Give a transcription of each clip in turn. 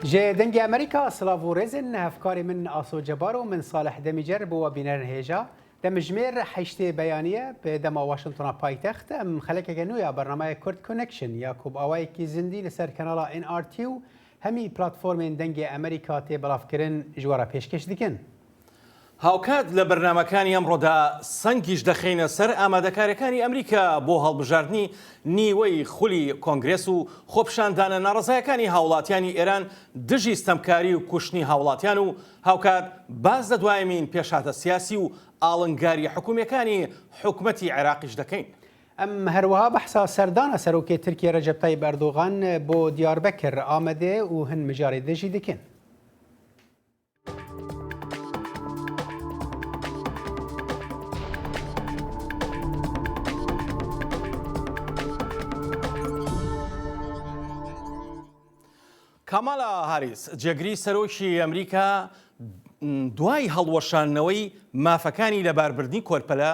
Ji Dengê Amerîka silav û rêzên hevkarê min Aso Cebar û min Salih Demîcer bo we bînerên hêja. Demijimêr heştê beyanî ye bi dema Washingtona paytext em xelekeke nû ya bernameya Kurd Connection ya ku bi awayekî zindî li ser kanala NRT û hemî platformên Dengê Amerîka tê belavkirin ji we re pêşkêş dikin. هاوکات لە بەرنامەکانی ئەمڕۆدا سەنگیش دەخەینە سەر ئامادەکاریەکانی ئەمریکا بۆ هەڵبژاردنی نیوەی خولی کۆنگرێس و خۆپیشاندانە ناڕەزایەکانی هاوڵاتیانی ئێران دژی ستەمکاری و کوشتنی هاوڵاتیان و هاوکات باس لە دوایەمین پێشهاتە سیاسی و ئاڵنگاریە حکومیەکانی حکومەتی عێراقیش دەکەین. ئەم هەروەها بەحسا سەردانە سەرۆکێ ترکیە رەجەب تەیب ئەردۆغان بۆ دیاربەکر، ئامەدێ و هن مژارێ دژی دکن. کامالا هاریس، جێگری سەرۆکی ئەمریکا دوای هەڵوەشاندنەوەی مافەکانی لەباربردنی کۆرپەلە،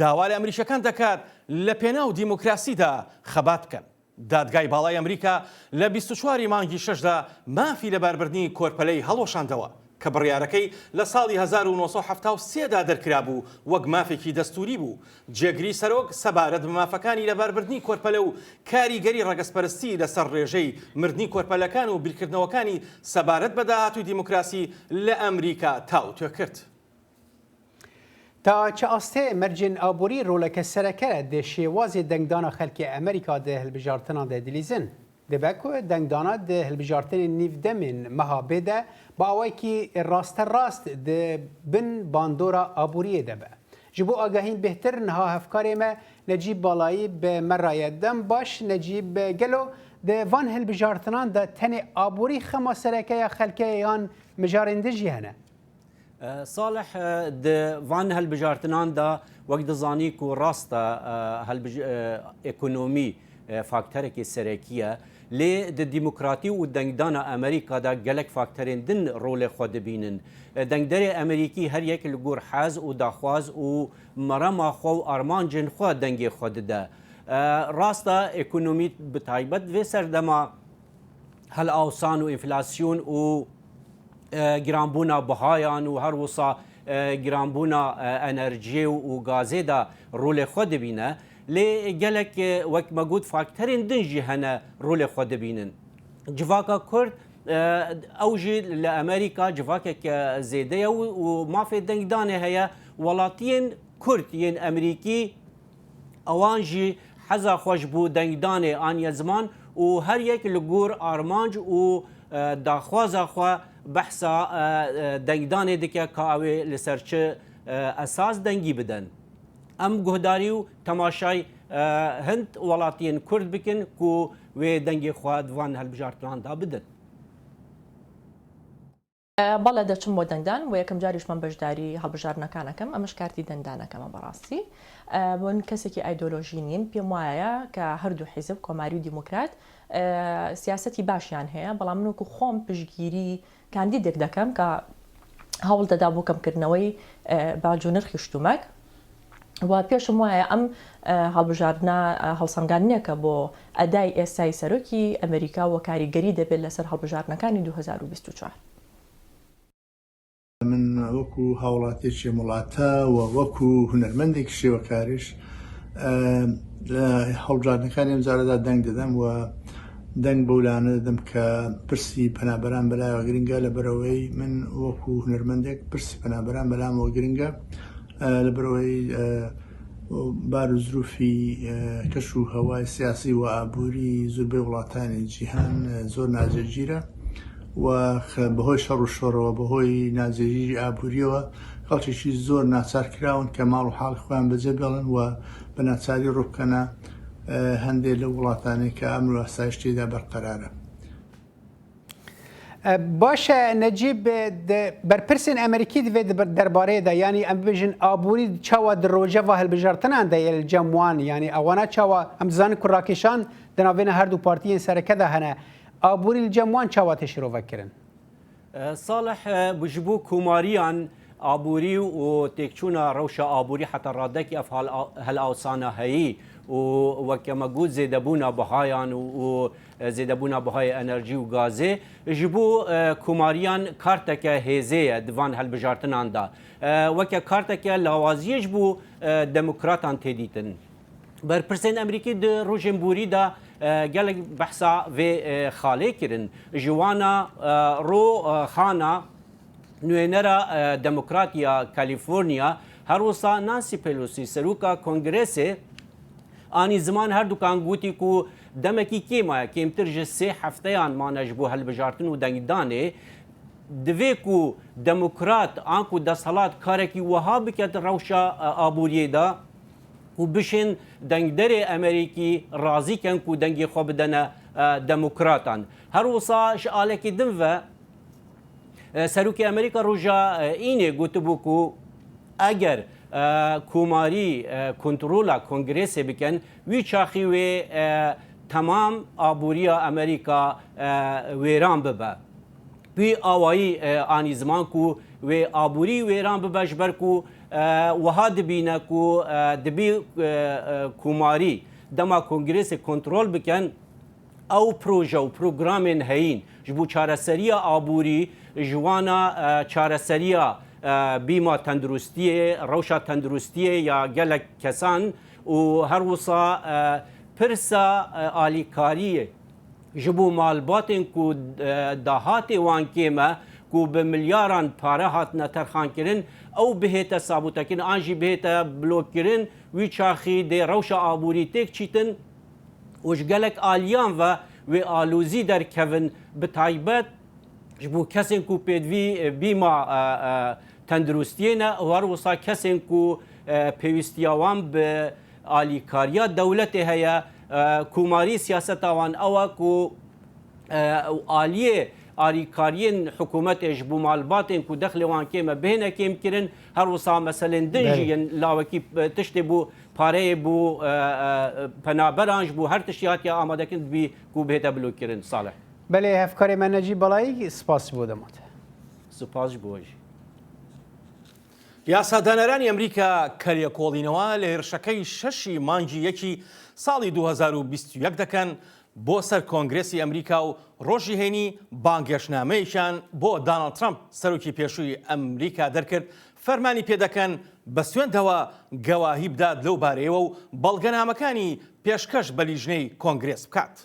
داوا لە ئەمریکییەکان دەکات لە پێناو دیموکراسیدا خەبات بکەن. دادگای باڵای ئەمریکا لە 24 ی مانگی شەشدا مافی لەباربردنی کۆرپەلەی هەڵوەشاندەوە، کە بڕیارەکەی لە ساڵی 1973 دا دەرکرابوو وەک مافێکی دەستووری بوو. جێگری سەرۆک سەبارەت بە مافەکانی لەباربردنی کۆرپەلە و کاریگەری ڕەگەزپەرستی لەسەر ڕێژەی مردنی کۆرپەلەکان و بیرکردنەوەکانی سەبارەت بە داهاتووی دیموکراسی لە ئەمریکا تاوتوێ کرد. تا چ ئاستێ مەرجێن ئابووری رۆلەکە سەرەکە دە شێوازێ دەنگدانا خەلکێ ئەمریکا دە هلبژارتنان دە دلیزن؟ دبە کو دەنگدانا دە هلبژارتنێن نیڤ دەمێن مەها بێ دە بە ئاوایەکی راستە راست دە بن باندۆرا ئابووریێ دە بە. ژ بۆ ئاگاهین بێهتر نها هەڤکارێ مە نەجیب باڵایی بە مە رایە. دەم باش نەجیب، گەلۆ دە ڤان هلبژارتنان دە تەنێ ئابووری خەما سەرەکە یا خەلکێ یان مژارێن دژ jî هene؟ ساڵح di van hilbijartinan de wek dizanî ku rast e ekonomî fakterekê serekî ye lê di demokratî û dengdana Amerîka de gelek fakterên din rolê xwe dibînin. Dengderê Amerîkî her yek li gor hez û daxwaz û merema xwe û armancên xwe dengê xwe dide. Rast e ekonomî bi taybet vê serdema helaosan û enflasyon û giranbûna bihayan û her wisa giranbûna enerjiyê û gazê de rolê xwe dibîne. Lê gelek wek me got fakterên din jî hene rolê xwe dibînin. Civaka Kurd ew jî li Amerîka civakeke zêde ye û mafê dengdanê heye. Welatiyên Kurd yên Amerîkî Ewan jî heza xwe ji bo dengdanê aniye ziman û her yek li gor armanc û daxwaza xwe behsa dengdanê dike ka ew ê li ser çi esas dengî bidin. Em guhdarî û temaşay hind welatiyên Kurd bikin ku wê dengê xwe di van hilbijartinan de bidin. بەڵێ دەچم بۆ دەنگدان بۆ یەکەم جاریش من بەشداری هەڵبژاردنەکان ئەکەم ئەمەش کارتی دەنگدانەکەمە بەڕاستی من کەسێکی ئایدۆلۆژی نیم پێم وایە کە هەردوو حیزب کۆماری و دیموکرات سیاسەتی باشیان هەیە بەڵام من وەکو خۆم پشتگیری کاندیدێک دەکەم کە هەوڵ دەدا بۆ کەمکردنەوەی باج و نرخی شتومەک و پێشم وایە ئەم هەڵبژاردنە هەڵسەنگاندنێکە بۆ ئەدای ئێستای سەرۆکی ئەمریکا و کاریگەری دەبێت لەسەر هەڵبژاردنەکانی 2024. من وەکو هاوڵاتیەکی ئەم وڵاتە و وەکو هونەرمەندێکی شێوەکاریش لە هەڵبژاردنەکانی ئەم جارەدا دەنگ دەدەم و دەنگ بەو لایەنە دەدەم کە پرسی پەنابەران بەلایەوە گرنگە لەبەرئەوەی من وەکو هونەرمەندێک پرسی پەنابەران بەلامەوە گرنگە لەبەرئەوەی بار و زروفی کەش و هەوای سیاسی و ئابووری زوربەی وڵاتانی جیهان زۆر ناجێگیرە و بەهۆی شەڕ و شۆڕەوە بەهۆی ناجێگیری ئابووریەوە خەڵکێکی زۆر ناچار کراون کە ماڵ و حاڵی خۆیان بەجێ بێڵن و بە ناچاری ڕووبکەنە هەندێک لەو وڵاتانەی کە ئەمن و ئاسایش تێیدا بەرقەرارە. باشە نەجیب بەرپرسên ئەمریکی divê derbarê de yanî em bibêjin aborî çawa di rojeva hilbijartinan de ye li cem wan yanî ewana çawa em dizanin ku rakêşan di navêna her du partiyên sereke de hene aborî li cem wan çawa tê şirovekirin? Salih ji bo komariyan aborî û têkçûna rewşa aborî heta radekî ev helaosana heyî. و weke me got zêdebûna bihayan û zêdebûna bihayê enerjî û gazê ji bo komariyan karteke hêzê ye di van hilbijartinan de. Weke karteke lawaziyê ji bo demokratan tê dîtin. Berpirsên Amerîkî di rojên borî de gelek behsa vê xalê kirin. Ji wana Ro Khanna Nwênera Demokrat ya Kalîforniya her wisa Nancy Pelosi Seroka Kongresê anî ziman herdukan gotî ku demekî kêm maye, kêmtir ji sê hefteyan mane ji bo hilbijartin û dengdanê. Divê ku Demokrat an ku desthilat karekî wiha bike di rewşa aboriyê de ku bişên dengderê Amerîkî razî ken ku dengê xwe bidene Demokratan. Her wisa ji alekî din ve Serokê Amerîka roja Înê gotibû ku eger komarî kontrola Kongresê bikin wî çaxî wê temam aboriya Amerîka wêran bibe. Wî awayî anî ziman ku wê aborî wêran bibe ji ber ku wiha dibîne ku dibî komarî dema Kongresê kontrol bikin Ew proje û programên heyîn ji bo çareseriya aborî ji wana çareseriya bîma tenduristiyê, rewşa tenduristiyê ya gelek kesan û her wisa pirsa alîkariyê ji bo malbatên ku dahatê wan kêm e ku bi milyaran pare hatine terxankirin ew bihête sabotekirin an jî bihête blokkirin wî çaxî dê rewşa aborî têk çîtin. û ji gelek aliyan ve wê alozî derkevin bi taybet ji bo kesên ku pêdivî bîma tenduristiyê ne û her wisa kesên ku pêwîstiya wan bi alîkariya dewletê heye komarî siyaseta wan ew e ku aliyê alîkariyên hikûmetê ji bo malbatên ku dexlê wan kêm e bihêne kêmkirin her wisa meselên din jî yên lawekî tiştê bo Pareyê bo penaberan ji bo her tiştî hatiye amadekirin dibî ku bihête blokkirin. Salih. Belê hevkarê me Necîb Balayî spas ji bo dema te. Spas ji bo we jî. یاسادانەرانی ئەمریکا کە لێکۆڵینەوە لە هێرشەکەی شەشی مانگی یەکی ساڵی 2021 دەکەن بۆ سەر کۆنگرێسی ئەمریکا و ڕۆژی هەینی بانگهێشتنامەیەکیان بۆ داناڵد ترەمپ سەرۆکی پێشووی ئەمریکا دەرکرد فەرمانی پێدەکەن بە سوێندەوە گەواهی بدات لەو بارەیەوە و بەڵگەنامەکانی پێشکەش بە لیژنەی کۆنگرێس بکات.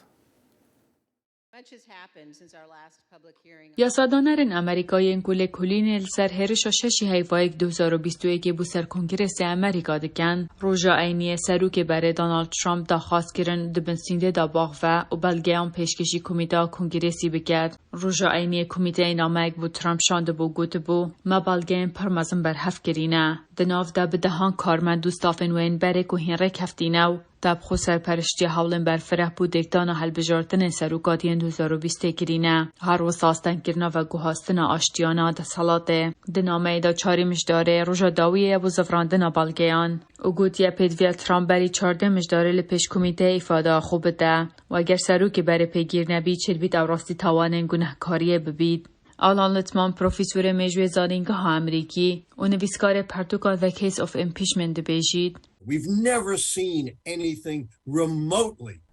یاسادانەرên Amerîka yên ku lêkolînê li ser hêrişa şeşî heyvayek 2021 ê bo ser Kongresê Amerîka dikin, roja Eyniyê Serokê berê Donald Trump daxwaz kirin di bin sîndê de baxve û belgeyan pêşkêşî Komîteya Kongresî bike. Roja Eyniyê komîteyê nameyek bo Trump şandibû û gotibû, Me belgeyên pir mezin berhev kirîne. Di nav de bi dehan karmend û stafên wê yên berê ku hîn rêkeftîne û Te bi xwe serperiştiya hewlên berfireh bo têkdana hilbijartinên serokatiyên 2020 ê kirîne. Her wisa astengkirina veguhastina aştiyana desthilatê. Di nameyê de çarê mijdarê roja dawiyê ye bo zivrandina belgeyan û gotiye pêdiviya Trump berî çardeh mijdarê li pêş komîteyê îfadeya xwe bide û eger serokê berê pêgîr nebî çêdibît ew rastî tawanên gunehkariyê bibît. Alan Littman profesorê mêjûyê Zanîngeha Amerîkî û nivîskarê pirtûka The Case of Impeachment dibêjît,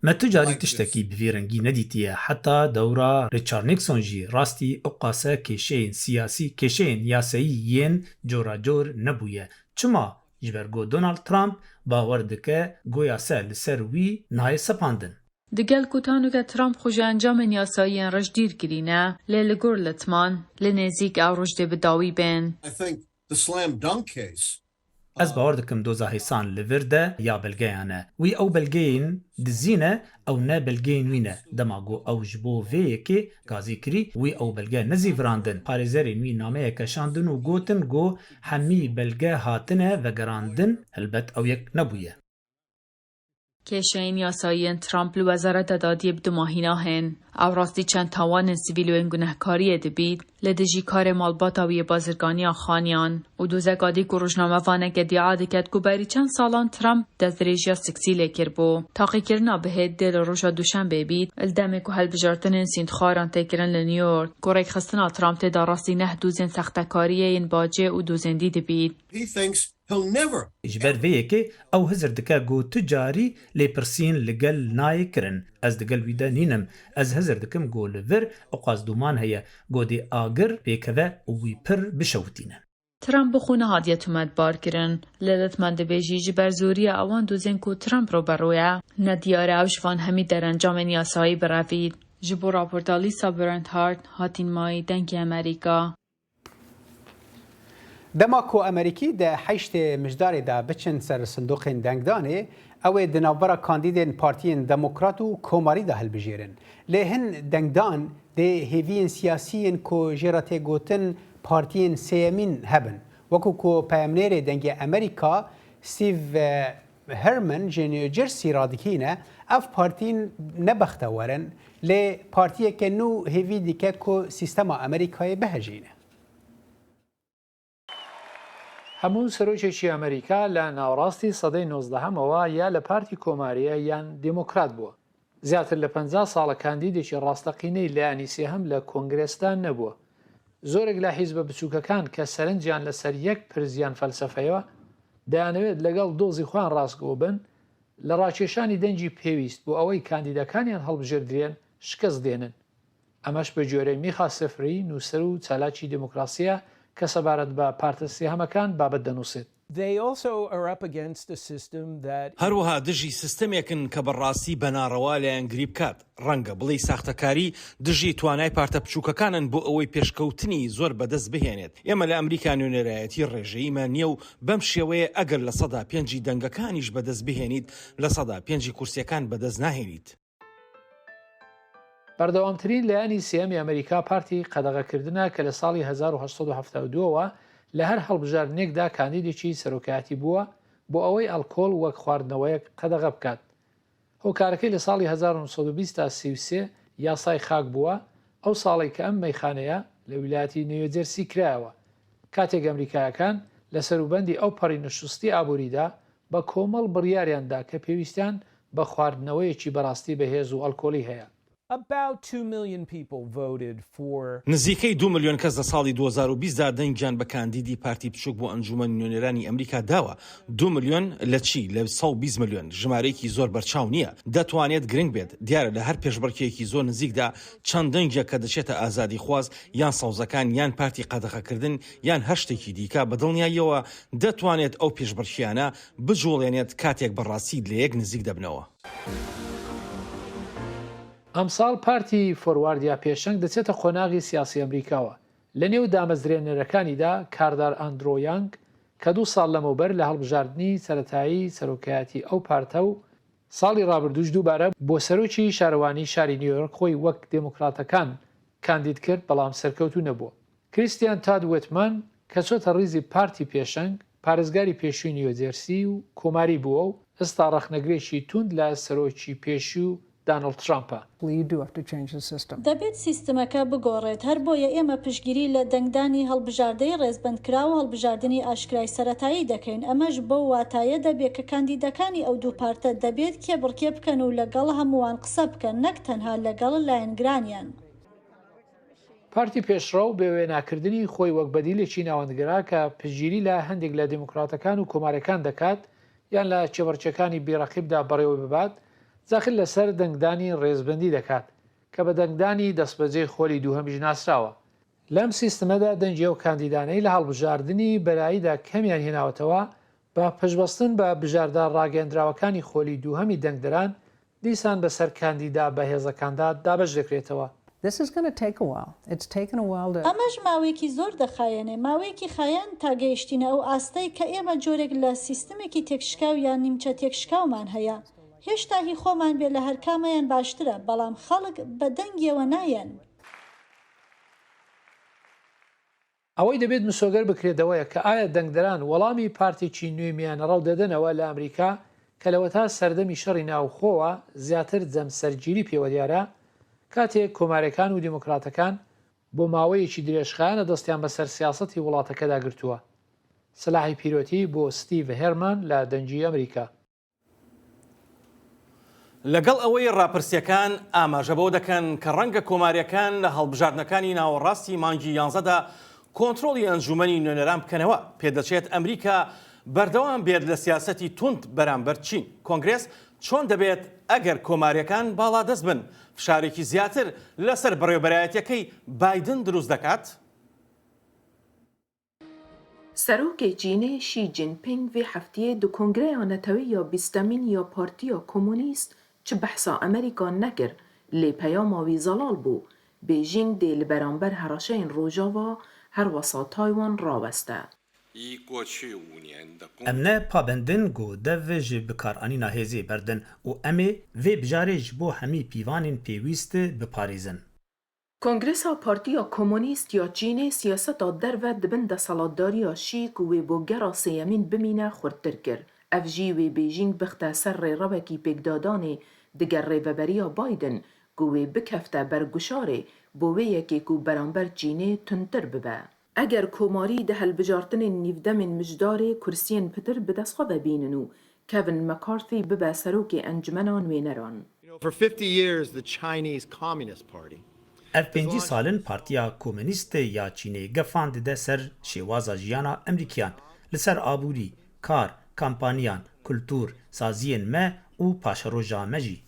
Me tu carî tiştekî bi vî rengî nedîtiye, heta dewra Richard Nixon jî rastî ewqase kêşeyên siyasî, kêşeyên yaseyî yên coracor nebûye. Çima? Ji ber ku Donald Trump bawer dike ku yase li ser wî nayê sepandin. Digel ku tanoke Trump xwe ji encamên yasayî yên reş dîr kirîne, lê li gor Littman, li nêzîk ew roj dê bi dawî bên. Ez bawer dikim doza hêsan li vir de ya belgeyan e. Wî ew belgeyên dizîne, ew ne belgeyên wî ne. Dema ku ew ji bo vê yekê gazî kirî, wî ew belge nezîvirandin. Parêzerên wî nameyeke şandin û gotin ku hemî belge hatine vegerandin, helbet ew yek nebûye. Kêşeyên yasayî yên Trump li Wezareta Dadiyê bi dumahî nahên. Ew rastî çend tawanên sivîl û yên gunehkariyê dibît li dijî karê malbata wî yê bazirganiya xaniyan û dozeka dî ku rojnamevanek îdîa diket ku berî çend salan Trump destdirêjiya seksî lê kiribû. Taqîkirina bihêt dê li roja duşembê bît li demê ku hilbijartinên sîndxwaran tê kirin li New York ku rêkxistina Trump tê de rastî neh dozên sextekariyê yên bacê û dozên dî dibît. Ji ber vê yekê ew hizir dike ku tu carî lêpirsîn li gel nayê kirin. Ez di gel wî de nînim. Ez hizir dikim ku li vir ewqas dûman heye ku dê agir pêkeve û wî pir bişewitîne. Trump bi xwe nehatiye tometbarkirin. Lê Littman dibêjî ji ber zoriya ewan dozên ku Trump rûberû ye, ne diyar e ew ji van hemî derencamên yasayî birevît. Ji bo raporta Lisa Bernhardt, Hatîn Mayî, Dengê Amerîka. Dema ku Amerîkî di heştê Mijdarê de biçin ser sindoqên dengdanê, ew ê di navbera kandîdên partiyên Demokrat û Komarî de hilbijêrin. Lê hin dengdan dê hêviyên siyasî yên ku jê re tê gotin partiyên sêyemîn hebin. Wekû ku peyamnêrê Dengê Amerîka Steve Herman ji New Jersey radigihîne, ev partî ne bextewer in, lê partiyeke nû hêvî dike ku sîstema Amerîkayê bihejîne. هەموو سەرۆکێکی ئەمریکا لە ناوەڕاستی سەدەی نۆزدەهەمەوە یا لە پارتی کۆمارییە یان دێمۆکرات بووە. زیاتر لە 50 ساڵە کاندیدێکی ڕاستەقینەی لایەنی سێهەم لە کۆنگرێسدا نەبووە. زۆرێک لە حیزبە بچووکەکان کە سەرنجیان لەسەر یەک پرس یان فەلسەفەیە، دەیانەوێت لەگەڵ دۆزی خۆیان ڕاستگۆ بن، لە ڕاکێشانی دەنگی پێویست بۆ ئەوەی کاندیدەکانیان هەڵبژێردرێن شکست دێنن. ئەمەش بە گوێرەی میخا سفری، نووسەر و چالاکی دیموکراسییە کە سەبارەت بە پارتە سێهەمەکان بابەت دەنووسێت. هەروەها دژی سیستەمێکن کە بە ڕاستی بە ناڕەوا لایەنگری بکات، ڕەنگە بڵێی ساختەکاری دژی توانای پارتە بچووکەکانن بۆ ئەوەی پێشکەوتنی زۆر بەدەست بهێنێت. ئێمە لە ئەمریکا نوێنەرایەتی ڕێژەییمان نییە و بەم شێوەیە ئەگەر 5% ی دەنگەکانیش بەدەست بهێنیت، 5% ی کورسییەکان بەدەست ناهێنیت. بەردەوامترین لایەنی سێیەمی ئەمریکا پارتی قەدەغەکردنە کە لە ساڵی 1872 ەوە لە هەر هەڵبژاردنێکدا کاندیدێکی سەرۆکایەتی بووە بۆ ئەوەی ئەڵکۆڵ وەک خواردنەوەیەک قەدەغە بکات. هۆکارەکەی لە ساڵی 1920 تا 33 یاسای خاک بووە، ئەو ساڵەی کە ئەم مەیخانەیە لە ویلایەتی نیۆجێرسی کرایەوە کاتێک ئەمریکایەکان لە سەروبەندی ئەو پەڕی نشوستی ئابووریدا بە کۆمەڵ بڕیاریان دا کە پێویستیان بە خواردنەوەیەکی بەڕاستی بەهێز و ئەڵکۆلی هەیە. نزیکەی دوو ملیۆن کەس لە ساڵی 2020 دا دەنگیان بە کاندیدی پارتی بچووک بۆ ئەنجوومەنی نوێنەرانی ئەمریکا داوە. دوو ملیۆن لە چی؟ لە 120 ملیۆن، ژمارەیەکی زۆر بەرچاو نییە. دەتوانێت گرنگ بێت. دیارە لە هەر پێشبڕکێیەکی زۆر نزیکدا چەند دەنگێک کە دەچێتە ئازادیخواز یان سەوزەکان یان پارتی قەدەغەکردن یان هەر شتێکی دیکە، بە دڵنیاییەوە دەتوانێت ئەو پێشبڕکێیانە بجوڵێنێت کاتێک بە ڕاستی لەیەک نزیک دەبنەوە. ئەمساڵ پارتی فۆروارد یا پێشەنگ دەچێتە قۆناغی سیاسی ئەمریکاوە، لەنێو دامەزرێنەرەکانیدا کاردار ئاندرۆ یانگ کە دوو ساڵ لەمەوبەر لە هەڵبژاردنی سەرەتایی سەرۆکایەتی ئەو پارتە و ساڵی رابردووش دووبارە بۆ سەرۆکی شارەوانی شاری نیویۆرک خۆی وەک دێموکراتەکان کاندید کرد بەڵام سەرکەوتوو نەبووە. کریستیان تاد وێتمان کە چۆتە ڕیزی پارتی پێشەنگ، پارێزگاری پێشووی نیۆجێرسی و کۆماری بووە و ئێستا ڕەخنەگرێکی تووند لە سەرۆکی پێشوو دانڵد ترامپە. دەبێت سیستمەکە بگۆڕێت، هەربۆیە ئێمە پشتگیری لە دەنگدانی هەڵبژاردەی ڕێزبەندکراو و هەڵبژاردنی ئاشکرای سەرەتایی دەکەین، ئەمەش بەو واتایە دەبێت کە کاندیدەکانی ئەو دوو پارتە دەبێت کێبڕکێ بکەن و لەگەڵ هەمووان قسە بکەن نەک تەنها لەگەڵ لایەنگرانیان. پارتی پێشڕەو بە وێناکردنی خۆی وەک بەدیلێکی ناوەندگەرا کە پشتگیری لە هەندێک لە دیموکراتەکان و کۆماریەکان دەکات یان لە کێبڕکێکانی بێ ڕەقیبدا بەڕێوەی ببات، جەخت لەسەر دەنگدانی ڕێزبەندی دەکات کە بە دەنگدانی دەستبەجێی خۆلی دووهەمیش ناسراوە. لەم سیستمەدا دەنگی ئەو کاندیدانەی لە هەڵبژاردنی بەراییدا کەمیان هێناوەتەوە بە پشتبەستن بە بژاردە ڕاگەیەندراوەکانی خۆلی دووهەمی دەنگدەران دیسان بەسەر کاندیدا بەهێزەکاندا دابەش دەکرێتەوە. ئەمەش ماوەیەکی زۆر دەخایەنێ، ماوەیەکی خایاند تا گەیشتینە ئەو ئاستەی کە ئێمە جۆرێک لە سیستمێکی تێکشکاو یان نیمچە تێکشکاومان هەیە. هێشتا هی خۆمان بێ لە هەرکامەیان باشترە، بەڵام خەڵک بە دەنگیەوە نایەن. ئەوەی دەبێت مسۆگەر بکرێت ئەوەیە کە ئایا دەنگدەران وەڵامی پارتێکی نوێی میانەڕەو دەدەنەوە لە ئەمریکا کە لەوەتا سەردەمی شەڕی ناوخۆوە زیاتر جەمسەرگیری پێوەدیارە کاتێک کۆماریەکان و دیموکراتەکان بۆ ماوەیەکی درێژخایەنە دەستیان بەسەر سیاسەتی وڵاتەکەدا گرتووە. سەلاحی پیرۆتی بۆ ستیڤ هێرمان لە دەنگی ئەمریکا. لەگەڵ ئەوەی ڕاپرسییەکان ئاماژە بەوە دەکەن کە ڕەنگە کۆمارییەکان لە هەڵبژاردنەکانی ناوەڕاستی مانگی یانزەدا کۆنترۆڵی ئەنجوومەنی نوێنەران بکەنەوە، پێدەچێت ئەمریکا بەردەوام بێت لە سیاسەتی توند بەرامبەر چین؟ کۆنگرێس چۆن دەبێت ئەگەر کۆمارییەکان باڵادەست بن، فشارێکی زیاتر لەسەر بەڕێوەبەرایەتییەکەی بایدن دروست دەکات؟ سەرۆکê Çînê Xi Jinping vê hefteyê di Kongreya Neteweyî ya Bîstemîn ya Partiya Komûnîst çi behsa Amerîka nekir lê peyama wî zelal bû, Bêjîng dê li beramber hereşeyên Rojava her wesa Taywan raweste. Em ne pabendin ku dev ji bikaranîna hêzê berdin û em ê vê bijarê ji bo hemî pîvanên pêwîst biparêzin. Kongresa Partiya Komûnîst ya Çînê siyaseta derve di bin deselatdariya Şî ku wê bo gera sêyemîn bimîne xurttir kir. Ev jî wê Bêjîng bixte ser rêrewekî pêkdadanê digel rêveberiya Biden ku wê bikefte ber guşarê bo wê yekê ku beramber Çînê tundtir bibe. Eger Komarî di hilbijartinên nîvdemên mijdarê kursiyên pitir bi dest xwe ve bînin û Kevin McCarthy bibe serokê Encumena Nwêneran. Ev 50 sal in Partiya Komûnîst ya Çînê gefan dide ser şêwaza jiyana Emrîkiyan, li ser aborî, kar, kampaniyan, kultur, saziyên me û paşeroja me jî.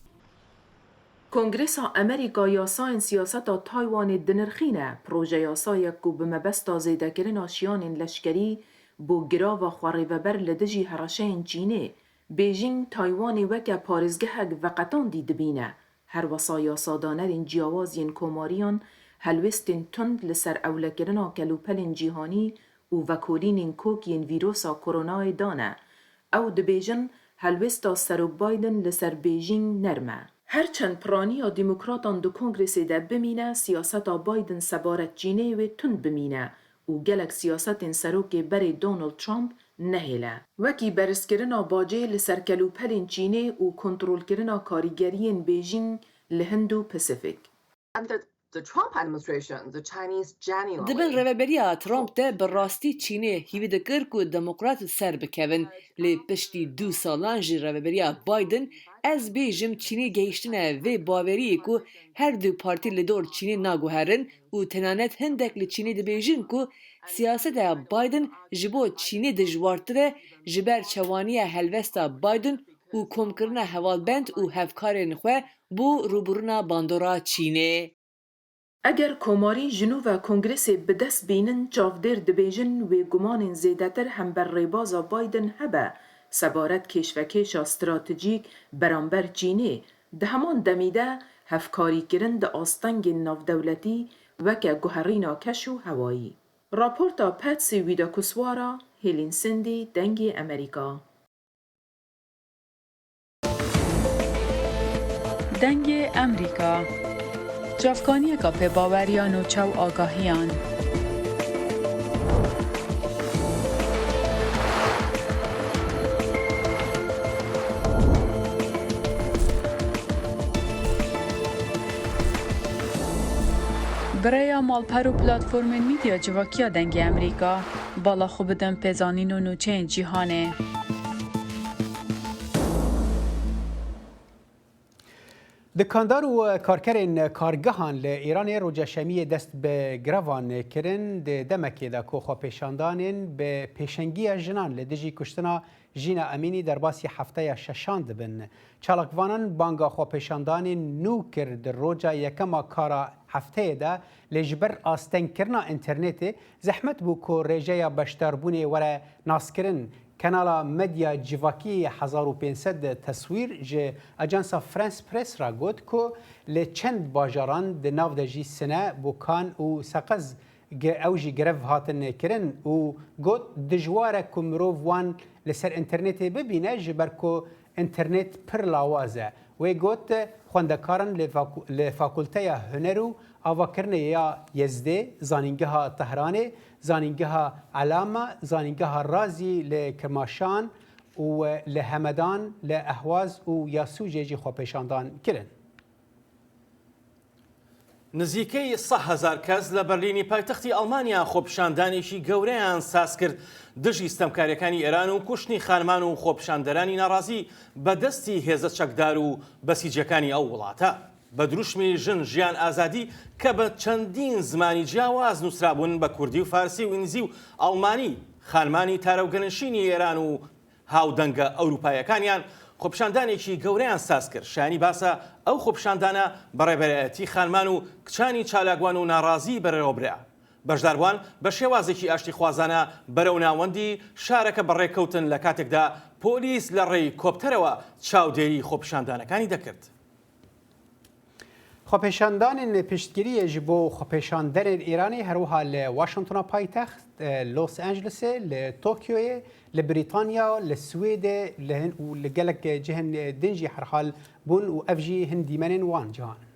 Kongresa Amerîka yasayên siyaseta Taywanê dinirxîne, projeyasayek ku bi mebesta zêdekirina şiyanên leşkerî bo girava xwerêveber li dijî hereşeyên Çînê, Bêjîng Taywanê weke parêzgehek veqetandî dibîne. Her wesa yasadanerên ciyawaz yên komariyan helwêstên tund li ser ewlekirina kelûpelên cîhanî û vekolînên kok yên vîrosa koronayê dane. Ew dibêjin helwêsta Serok Biden li ser Bêjîng nerm e. Her çend piraniya Demokratan di Kongresê de bimîne, siyaseta Biden sebaret Çînê wê tund bimîne û gelek siyasetên Serokê berê Donald Trump nehêle. Wekî berzkirina bacê li ser kelûpelên Çînê û kontrolkirina karîgeriyên Bêjîng li Hind û Pasifik. Di bin rêveberiya Trump de bi rastî Çînê hîvî dikir ku Demokrat li ser bikevin. Lê piştî du salan ji rêveberiya Biden ez bêjim Çînê gehîştine vê baweriyê ku her du partî li dor Çînê naguherin û tenanet hindek li Çînê dibêjin ku siyaseta Biden ji bo Çînê dijwartir e ji ber çewaniya helwesta Biden û komkirina hevalbend û hevkarên xwe bo rûbirûna bandora Çînê. Eger Komarî ji nû ve Kongresê bi dest bînin çavdêr dibêjin wê gumanên zêdetir hember rêbaza Biden hebe sebaret kêşvekêşa stratejîk beramber Çînê, di heman demî de hevkarîkirin di astengên navdewletî weke guherîna keş û hewayî. Raporta Patsy Widakuswara, Hêlîn Sindî, Dengê Amerîka. Dengê Emrîka Çavkaniyeka pêbawer ya nûçe û agahiyan. Bi rêya malper û platformên mîdya civakî ya Dengê Emrîka, bala xwe bidin pêzanîn û nûçeyên cîhanê. Dikandar û karkerên kargehan li Îranê roja şemiyê dest bi grevan kirin di demekê de ku xwepêşandanên bi pêşengiya jinan li dijî kuştina Jîna Emînî derbasî hefteya şeşan dibin. Çalakvanan banga xwepêşandanên nû kir di roja yekema kara hefteyê de lê ji ber astengkirina înternetê zehmet bû ku rêjeya beşdarbûnê were naskirin. Kenala medya civakî 1500 teswîr ji ajansa France Press re got ku li çend bajaran di nav de jî Sine, Bokan û Seqez ew jî grev hatin kirin û got dijwar e ku mirov wan li ser înternetê bibîne ji ber ku înternet pir lawaz e. Wê got xwendekaran li Fakulteya Huner û Avakirinê ya Yezdê, Zanîngeha Tehranê, Zanîngeha Elama, Zanîngeha Razî li Kirmaşan û li Hemedan, li Ehwaz û Yasûcê jî xwepêşandan kirin. نزیکەی 100,000 کەس لە بەرلینی پایتەختی ئەڵمانیا خۆپیشاندانێکی گەورەیان سازکرد دژی ستەمکاریەکانی ئێران و کوشتنی خانمان و خۆپیشاندەرانی ناڕازی بە دەستی هێزە چەکدار و بەسیجەکانی ئەو وڵاتە. بە دروشمی ژن ژیان ئازادی کە بە چەندین زمانی جیاواز نووسرابوون بە کوردی و فارسی و ئینگلیزی و ئەڵمانی، خانمانی تارەوگەنشینی ئێران و هاودەنگە ئەوروپاییەکانیان خۆپیشاندانێکی گەورەیان سازکرد، شایانی باسە ئەو خۆپیشاندانە بە ڕێبەرایەتی خانمان و کچانی چالاکوان و ناڕازی بەڕێوەبرا. بەشداربووان بە شێوازێکی ئاشتیخوازانە بەرەو ناوەندی شارەکە بەڕێکەوتن لە کاتێکدا پۆلیس لە ڕێی کۆپتەرەوە چاودێری خۆپیشاندانەکانی دەکرد. خۆپێشاندانên پشتگیریê ji bo xwepêşanderên Îranê herwiha li Washingtona paytext, Los Angelesê, li Tokyoyê, li Brîtanya, li Swêdê li hin û li gelek cihên din jî herhal bûn û ev jî hin dîmenên wan cihan in.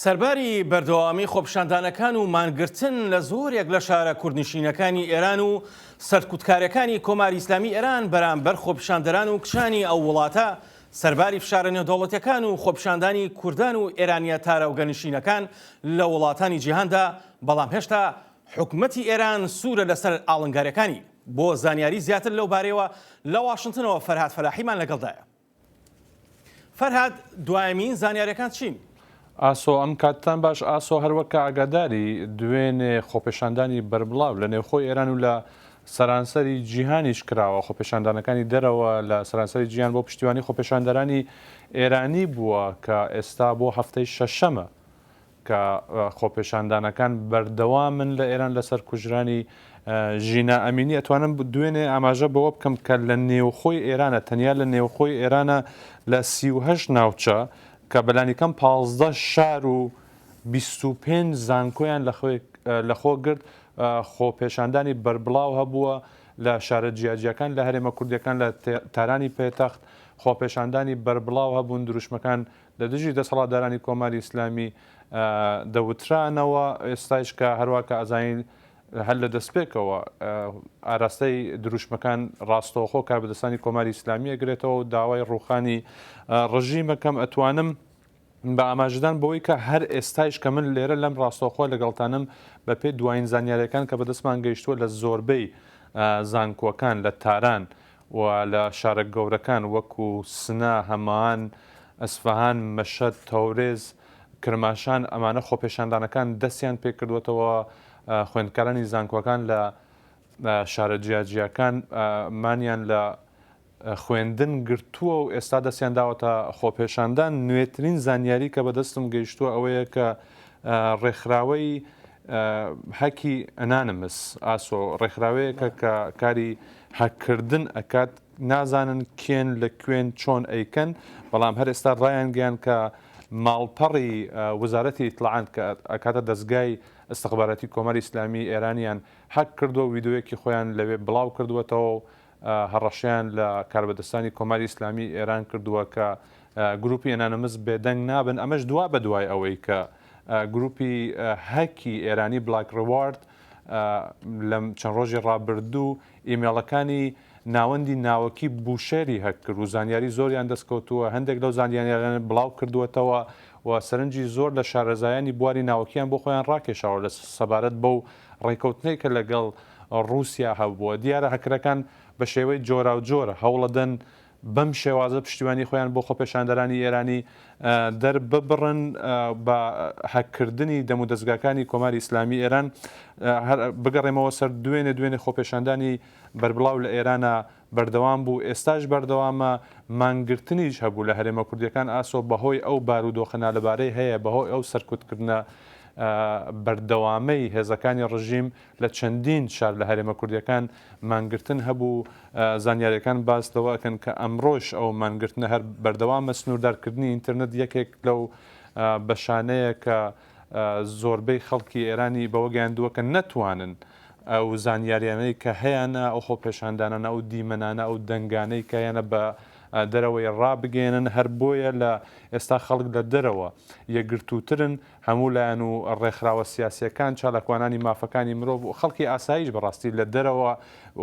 سەرباری بەردەوامی خۆپیشاندانەکان و مانگرتن لە زۆرێک لە شارە کوردنشینەکانی ئێران و سەرکوتکارەکانی کۆماری ئیسلامی ئێران بەرامبەر خۆپیشاندەران و کچانی ئەو وڵاتە سەرباری فشارە نێودەوڵەتیەکان و خۆپیشاندانی کوردان و ئێرانیە تاراوگەنشینەکان لە وڵاتانی جیهاندا بەڵام هێشتا حکومەتی ئێران سوورە لەسەر ئاڵنگاریەکانی. بۆ زانیاری زیاتر لەو بارەیەوە لە واشنتنەوە فەرهاد فەلاحیمان لەگەڵدایە. فەرهاد دوایەمین زانیاریەکان چین؟ ئاسۆ، ئەم کاتتان باش ئاسۆ، هەروەک کە ئاگاداری دوێنێ خۆپێشاندانی بەربڵاو لە نێوخۆی ئێران و لە سەرانسەری جیهانیش کراوە، خۆپێشاندانەکانی دەرەوە لە سەرانسەری جیهان بۆ پشتیوانی خۆپێشاندەرانی ئێرانی بووە کە ئێستا بۆ هەفتەی شەشەمە کە خۆپێشاندانەکان بەردەوامن لە ئێران لەسەر کوژرانی ژینا ئەمینی ئەتوانم دوێنێ ئاماژە بەوە بکەم کە لە نێوخۆی ئێرانە تەنیا لە نێوخۆی ئێرانە لە 38 ناوچە کە بەلانیکەم 15 شار و 25 زانکۆیان لەخۆ گرت خۆپێشاندانی بەربڵاو هەبووە لە شارە جیاجیاکان لە هەرێمە کوردیەکان لە تارانی پێتەخت خۆپێشاندانی بەربڵاو هەبوون دروشمەکان لە دژی دەسەڵاتدارانی کۆماری ئیسلامی دەوترانەوە، ئێستایش کە هەروا کە ئەزانین هەر لە دەستپێکەوە ئاراستەی دروشمەکان ڕاستەوخۆ کاربەدەستانی کۆماری ئیسلامی ئەگرێتەوە و داوای ڕووخانی ڕژیمەکەم ئەتوانم بە ئاماژەدان بەوەی کە هەر ئێستایش کە من لێرە لەم ڕاستەوخۆ لەگەڵتانم بە پێی دوایین زانیاریەکان کە بەدەستمان گەیشتووە لە زۆربەی زانکۆکان لە تاران و لە شارە گەورەکان وەکو سنە، هەمەان، ئەسفەهان، مەشهەد، تەورێز، کرماشان ئەمانە خۆپێشاندانەکان دەستیان پێکردووەتەوە، خوێندکارانی زانکۆکان لە شارە جیاجیاکان مانیان لە خوێندن گرتووە و ئێستا دەستیان داوەتە خۆپێشاندان. نوێترین زانیاری کە بەدەستم گەیشتووە ئەوەیە کە ڕێکخراوەی هەکی ئەنانمس ئاسۆ ڕێکخراوەیەکە کە کاری هەککردن ئەکات نازانن کێن لە کوێن چۆن ئەیکەن بەڵام هەر ئێستا ڕایانگەیان کە ماڵپەڕی وزارەتی ئیتڵاعات کە ئەکاتە دەزگای ئیستخباراتی کۆماری ئیسلامی ئێرانیان هەک کردووە ویدۆیەکی خۆیان لەوێ بڵاو کردووەتەوە و هەڕەشەیان لە کاربەدەستانی کۆماری ئیسلامی ئێران کردووە کە گروپی ئەنانەمس بێدەنگ نابن ئەمەش دوا بەدوای ئەوەی کە گروپی هەکی ئێرانی بلاک ڕیوارد لەم چەند ڕۆژی ڕابردوو ئیمێڵەکانی. ناوەندی ناوەکی بوشێری هەک کرد و زانیاری زۆریان دەستکەوتووە، هەندێک لەو زانیاریانە بڵاو کردووەتەوە و سەرنجی زۆر لە شارەزایانی بواری ناوەکیان بۆ خۆیان ڕاکێشاوە لە سەبارەت بەو ڕێکەوتنەی کە لەگەڵ ڕووسیا هەبووە. دیارە هەککەرەکان بە شێوەی جۆراوجۆر هەوڵەدەن بەم شێوازە پشتیوانی خۆیان بۆ خۆپێشاندەرانی ئێرانی دەرببڕن بە هەککردنی دەمودەزگاکانی کۆماری ئیسلامی ئێران. هەر بگەڕێمەوە سەر دوێنێ، دوێنێ خۆپێشاندانی بەربڵاو لە ئێرانە بەردەوام بوو، ئێستاش بەردەوامە، مانگرتنیش هەبوو لە هەرێمە کوردییەکان ئاسۆ بەهۆی ئەو بارودۆخە نالەبارەی هەیە، بەهۆی ئەو سەرکوتکردنە بەردەوامەی هێزەکانی ڕژیم لە چەندین شار لە هەرێمە کوردییەکان مانگرتن هەبوو، زانیارییەکان باس لەوە ئەکەن کە ئەمڕۆش ئەو مانگرتنە هەر بەردەوامە، سنووردارکردنی ئینتەرنێت یەکێک لەو بەشانەیە کە زۆربەی خەڵکی ئێرانی بەوە گەیاندووە کە نەتوانن ئەو زانیاریانەی کە هەیانە، ئەو خۆپێشاندانانە، ئەو دیمەنانە، ئەو دەنگانەی کە هەیانە بە دەرەوەی ڕابگەیەنن، هەر بۆیە لە ئێستا خەڵک لە دەرەوە یەکگرتووترن، هەموو لایەن و ڕێکخراوە سیاسییەکان، چالاکوانانی مافەکانی مرۆڤ و خەڵکی ئاساییش بەڕاستی لە دەرەوە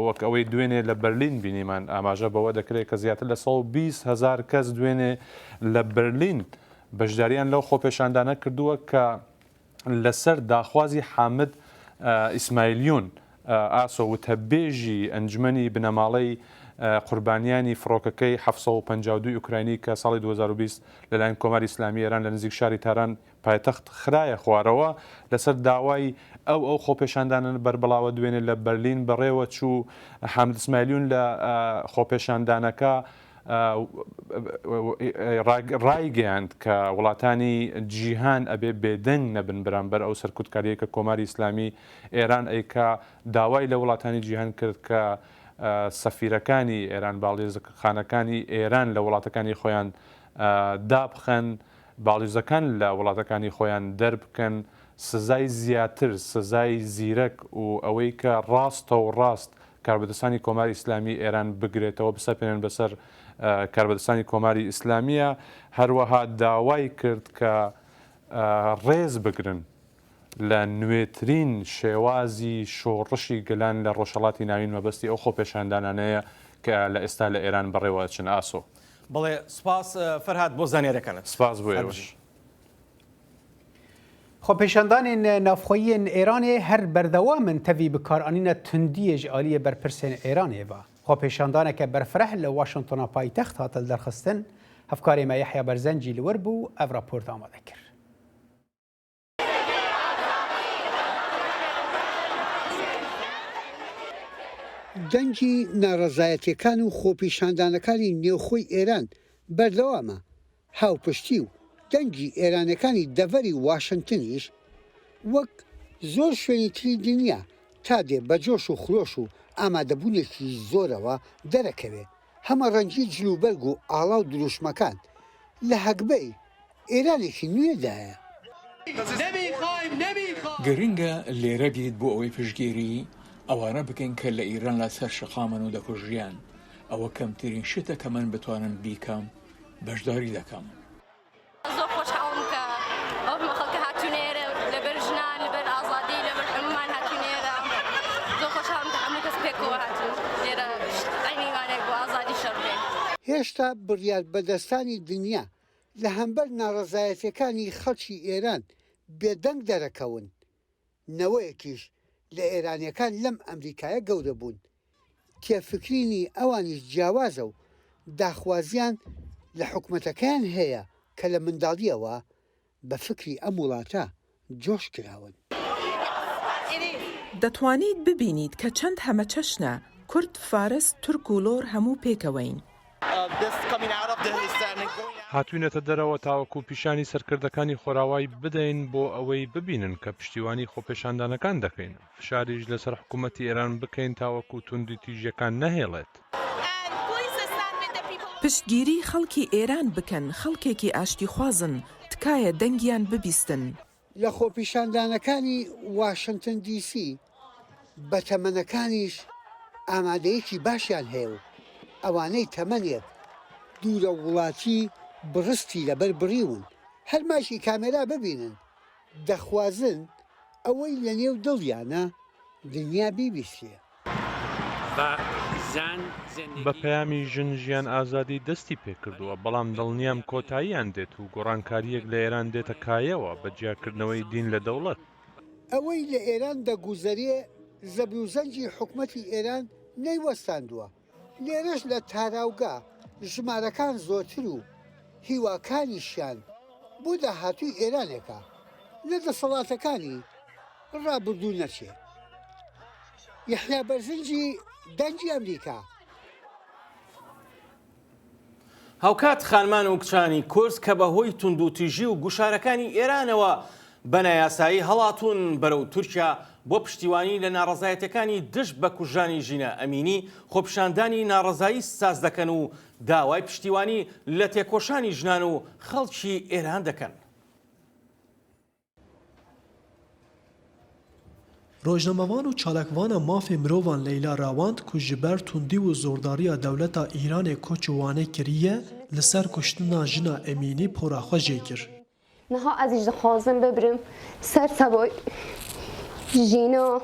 وەک ئەوەی دوێنێ لە بەرلین بینیمان ئاماژە بەوە دەکرێت کە زیاتر لە 120 هەزار کەس دوێنێ لە بەرلین بەشداریان لەو خۆپێشاندانە کردووە کە لەسەر داخوازی حامد ئیسمایلیون ئاسۆ وتەبێژی ئەنجومەنی بنەماڵەی قوربانیانی فڕۆکەکەی 752 ئۆکراینی کە ساڵی 2020 لەلایەن کۆماری ئیسلامی ئێران لە نزیک شاری تاران پایتەخت خرایە خوارەوە، لەسەر داوای ئەو ئەو خۆپێشاندانە بەربڵاوە دوێنێ لە بەرلین بەڕێوە چوو. حامد ئیسمایلیون لە خۆپێشاندانەکە ڕایگەیاند کە وڵاتانی جیهان ئەبێ بێدەنگ نەبن بەرامبەر ئەو سەرکوتکارییەی کە کۆماری ئیسلامی ئێران ئەیکا، داوای لە وڵاتانی جیهان کرد کە سەفیرەکانی ئێران، باڵیۆزخانەکانی ئێران لە وڵاتەکانی خۆیان دابخەن، باڵیۆزەکان لە وڵاتەکانی خۆیان دەربکەن، سزای زیاتر، سزای زیرەک و ئەوەی کە ڕاستەوڕاست کاربەدەستانی کۆماری ئیسلامی ئێران بگرێتەوە بسەپێنن بەسەر کاربەدەستانی کۆماری ئیسلامییە، هەروەها داوای کرد کە ڕێز بگرن لە نوێترین شێوازی شۆڕشی گەلان لە ڕۆژهەڵاتی ناوین مەبەستی ئەو خۆپێشاندانانەیە کە لە ئێستا لە ئێران بەڕێوە ئەچن. ئاسۆ. بەڵێ سوپاس فەرهاد بۆ زانیاریەکانت. سپاس بۆ ئێوەش. خۆپێشاندانên navxweyiyên Êranê her berdewam in tevî bikaranîna tundiyê ji aliyê berpirsên Êranê ve. Xwepêşandaneke berfireh li Washingtona paytext hate lidarxistin. Hevkarê me Yehya Berzencî li wir bû ev raport amade kir. دەنگی ناڕەزایەتییەکان و خۆپیشاندانەکانی نێوخۆی ئێران بەردەوامە، هاوپشتی و دەنگی ئێرانیەکانی دەڤەری واشنتنیش وەک زۆر شوێنی تری دنیا تا دێ بە جۆش و خرۆش و ئامادەبوونێکی زۆرەوە دەرەکەوێ. هەمەڕەنگی جلوبەرگ و ئاڵا و دروشمەکان لە هەگبەی ئێرانێکی نوێدایە. گرنگە لێرە بیت بۆ ئەوەی پشتگیری ئەوانە بکەین کە لە ئیران لە سەر شەقامن و دەکوژریان. ئەوە کەمترین شتە کە من بتوانم بیکەم. بەشداری دەکەم. زۆر خۆشحاڵم کە ئەو هەموو خەڵکە هاتوونە ئێرە لەبەر ژنان لەبەر ئازادی لەبەر هەموومان هاتووینە ئێرە زۆر خۆشحاڵم کە هەموو کەس پێکەوە هاتوون لێرە عەینی وانەیەک بۆ ئازادی شەڕ بکەین. هێشتا بڕیاربەدەستانی دنیا لە هەمبەر ناڕەزایەتیەکانی خەڵکی ئێران بێدەنگ دەرەکەون، نەوەیەکیش لە ئێرانیەکان لەم ئەمریکایە گەورە بوون، تێفکرینی ئەوانیش جیاوازە و داخوازیان لە حکومەتەکەیان هەیە کە لە منداڵیەوە بە فکری ئەم وڵاتە جۆش کراون. دەتوانیت ببینیت کە چەند هەمەچەشنە، کورد، فارس، تورک و لۆر هەموو پێکەوەین. هاتووینەتە دەرەوە تاوەکو پیشانی سەرکردەکانی خۆراوای بدەین بۆ ئەوەی ببینن کە پشتیوانی خۆپێشاندانەکان دەکەین، فشاریش لەسەر حکومەتی ئێران بکەین تاوەکو توندوتیژیەکان نەهێڵێت. پشتگیری خەڵکی ئێران بکەن، خەڵکێکی ئاشتیخوازن، تکایە دەنگیان ببیستن. لە خۆپیشاندانەکانی واشنتن دی سی بەتەمەنەکانیش ئامادەیەکی باشیان هەیە و ئەوانەی تەمەنێک دوورە وڵاتی بڕستی لەبەر بڕیون هەر مایکی کامێرا ببینن دەخوازن ئەوەی لەنێو دڵیانە دنیا بیبیستێ. بە پەیامی ژن ژیان ئازادی دەستی پێکردووە، بەڵام دڵنیام کۆتاییان دێت و گۆڕانکارییەک لە ئێران دێتە کایەوە بە جیاکردنەوەی دین لە دەوڵەت. ئەوەی لە ئێران دەگوزەرێ زەبروزەنگی حکومەتی ئێران نەیوەستاندووە، لێرەش لە تاراوگە ژمارەکان زۆرتر و هیواکانیشیان بۆ داهاتووی ئێرانێکە لە دەسەڵاتەکانی ڕابردوو نەچێ. یەحیا بەرزنجی، دەنگی ئەمریکا. هاوکات خانمان و کچانی کورد کە بەهۆی توندوتیژی و گوشارەکانی ئێرانەوە بە نایاسایی هەڵاتوون بەرەو تورکیا بۆ پشتیوانی لە ناڕەزایەتیەکانی دژ بە کوژرانی ژینا ئەمینی خۆپیشاندانی ناڕەزایی ساز دەکەن و داوای پشتیوانی لە تێکۆشانی ژنان و خەڵکی ئێران دەکەن. Rojnamevan û çalakvana mafê mirovan Leyla Rawand ku ji ber tundî û zordariya dewleta Îranê koç û Wanê kiriye, li ser kuştina jina Emînî pora xwe jê kir. Niha ez jî dixwazim bibirim ser tevay jîna.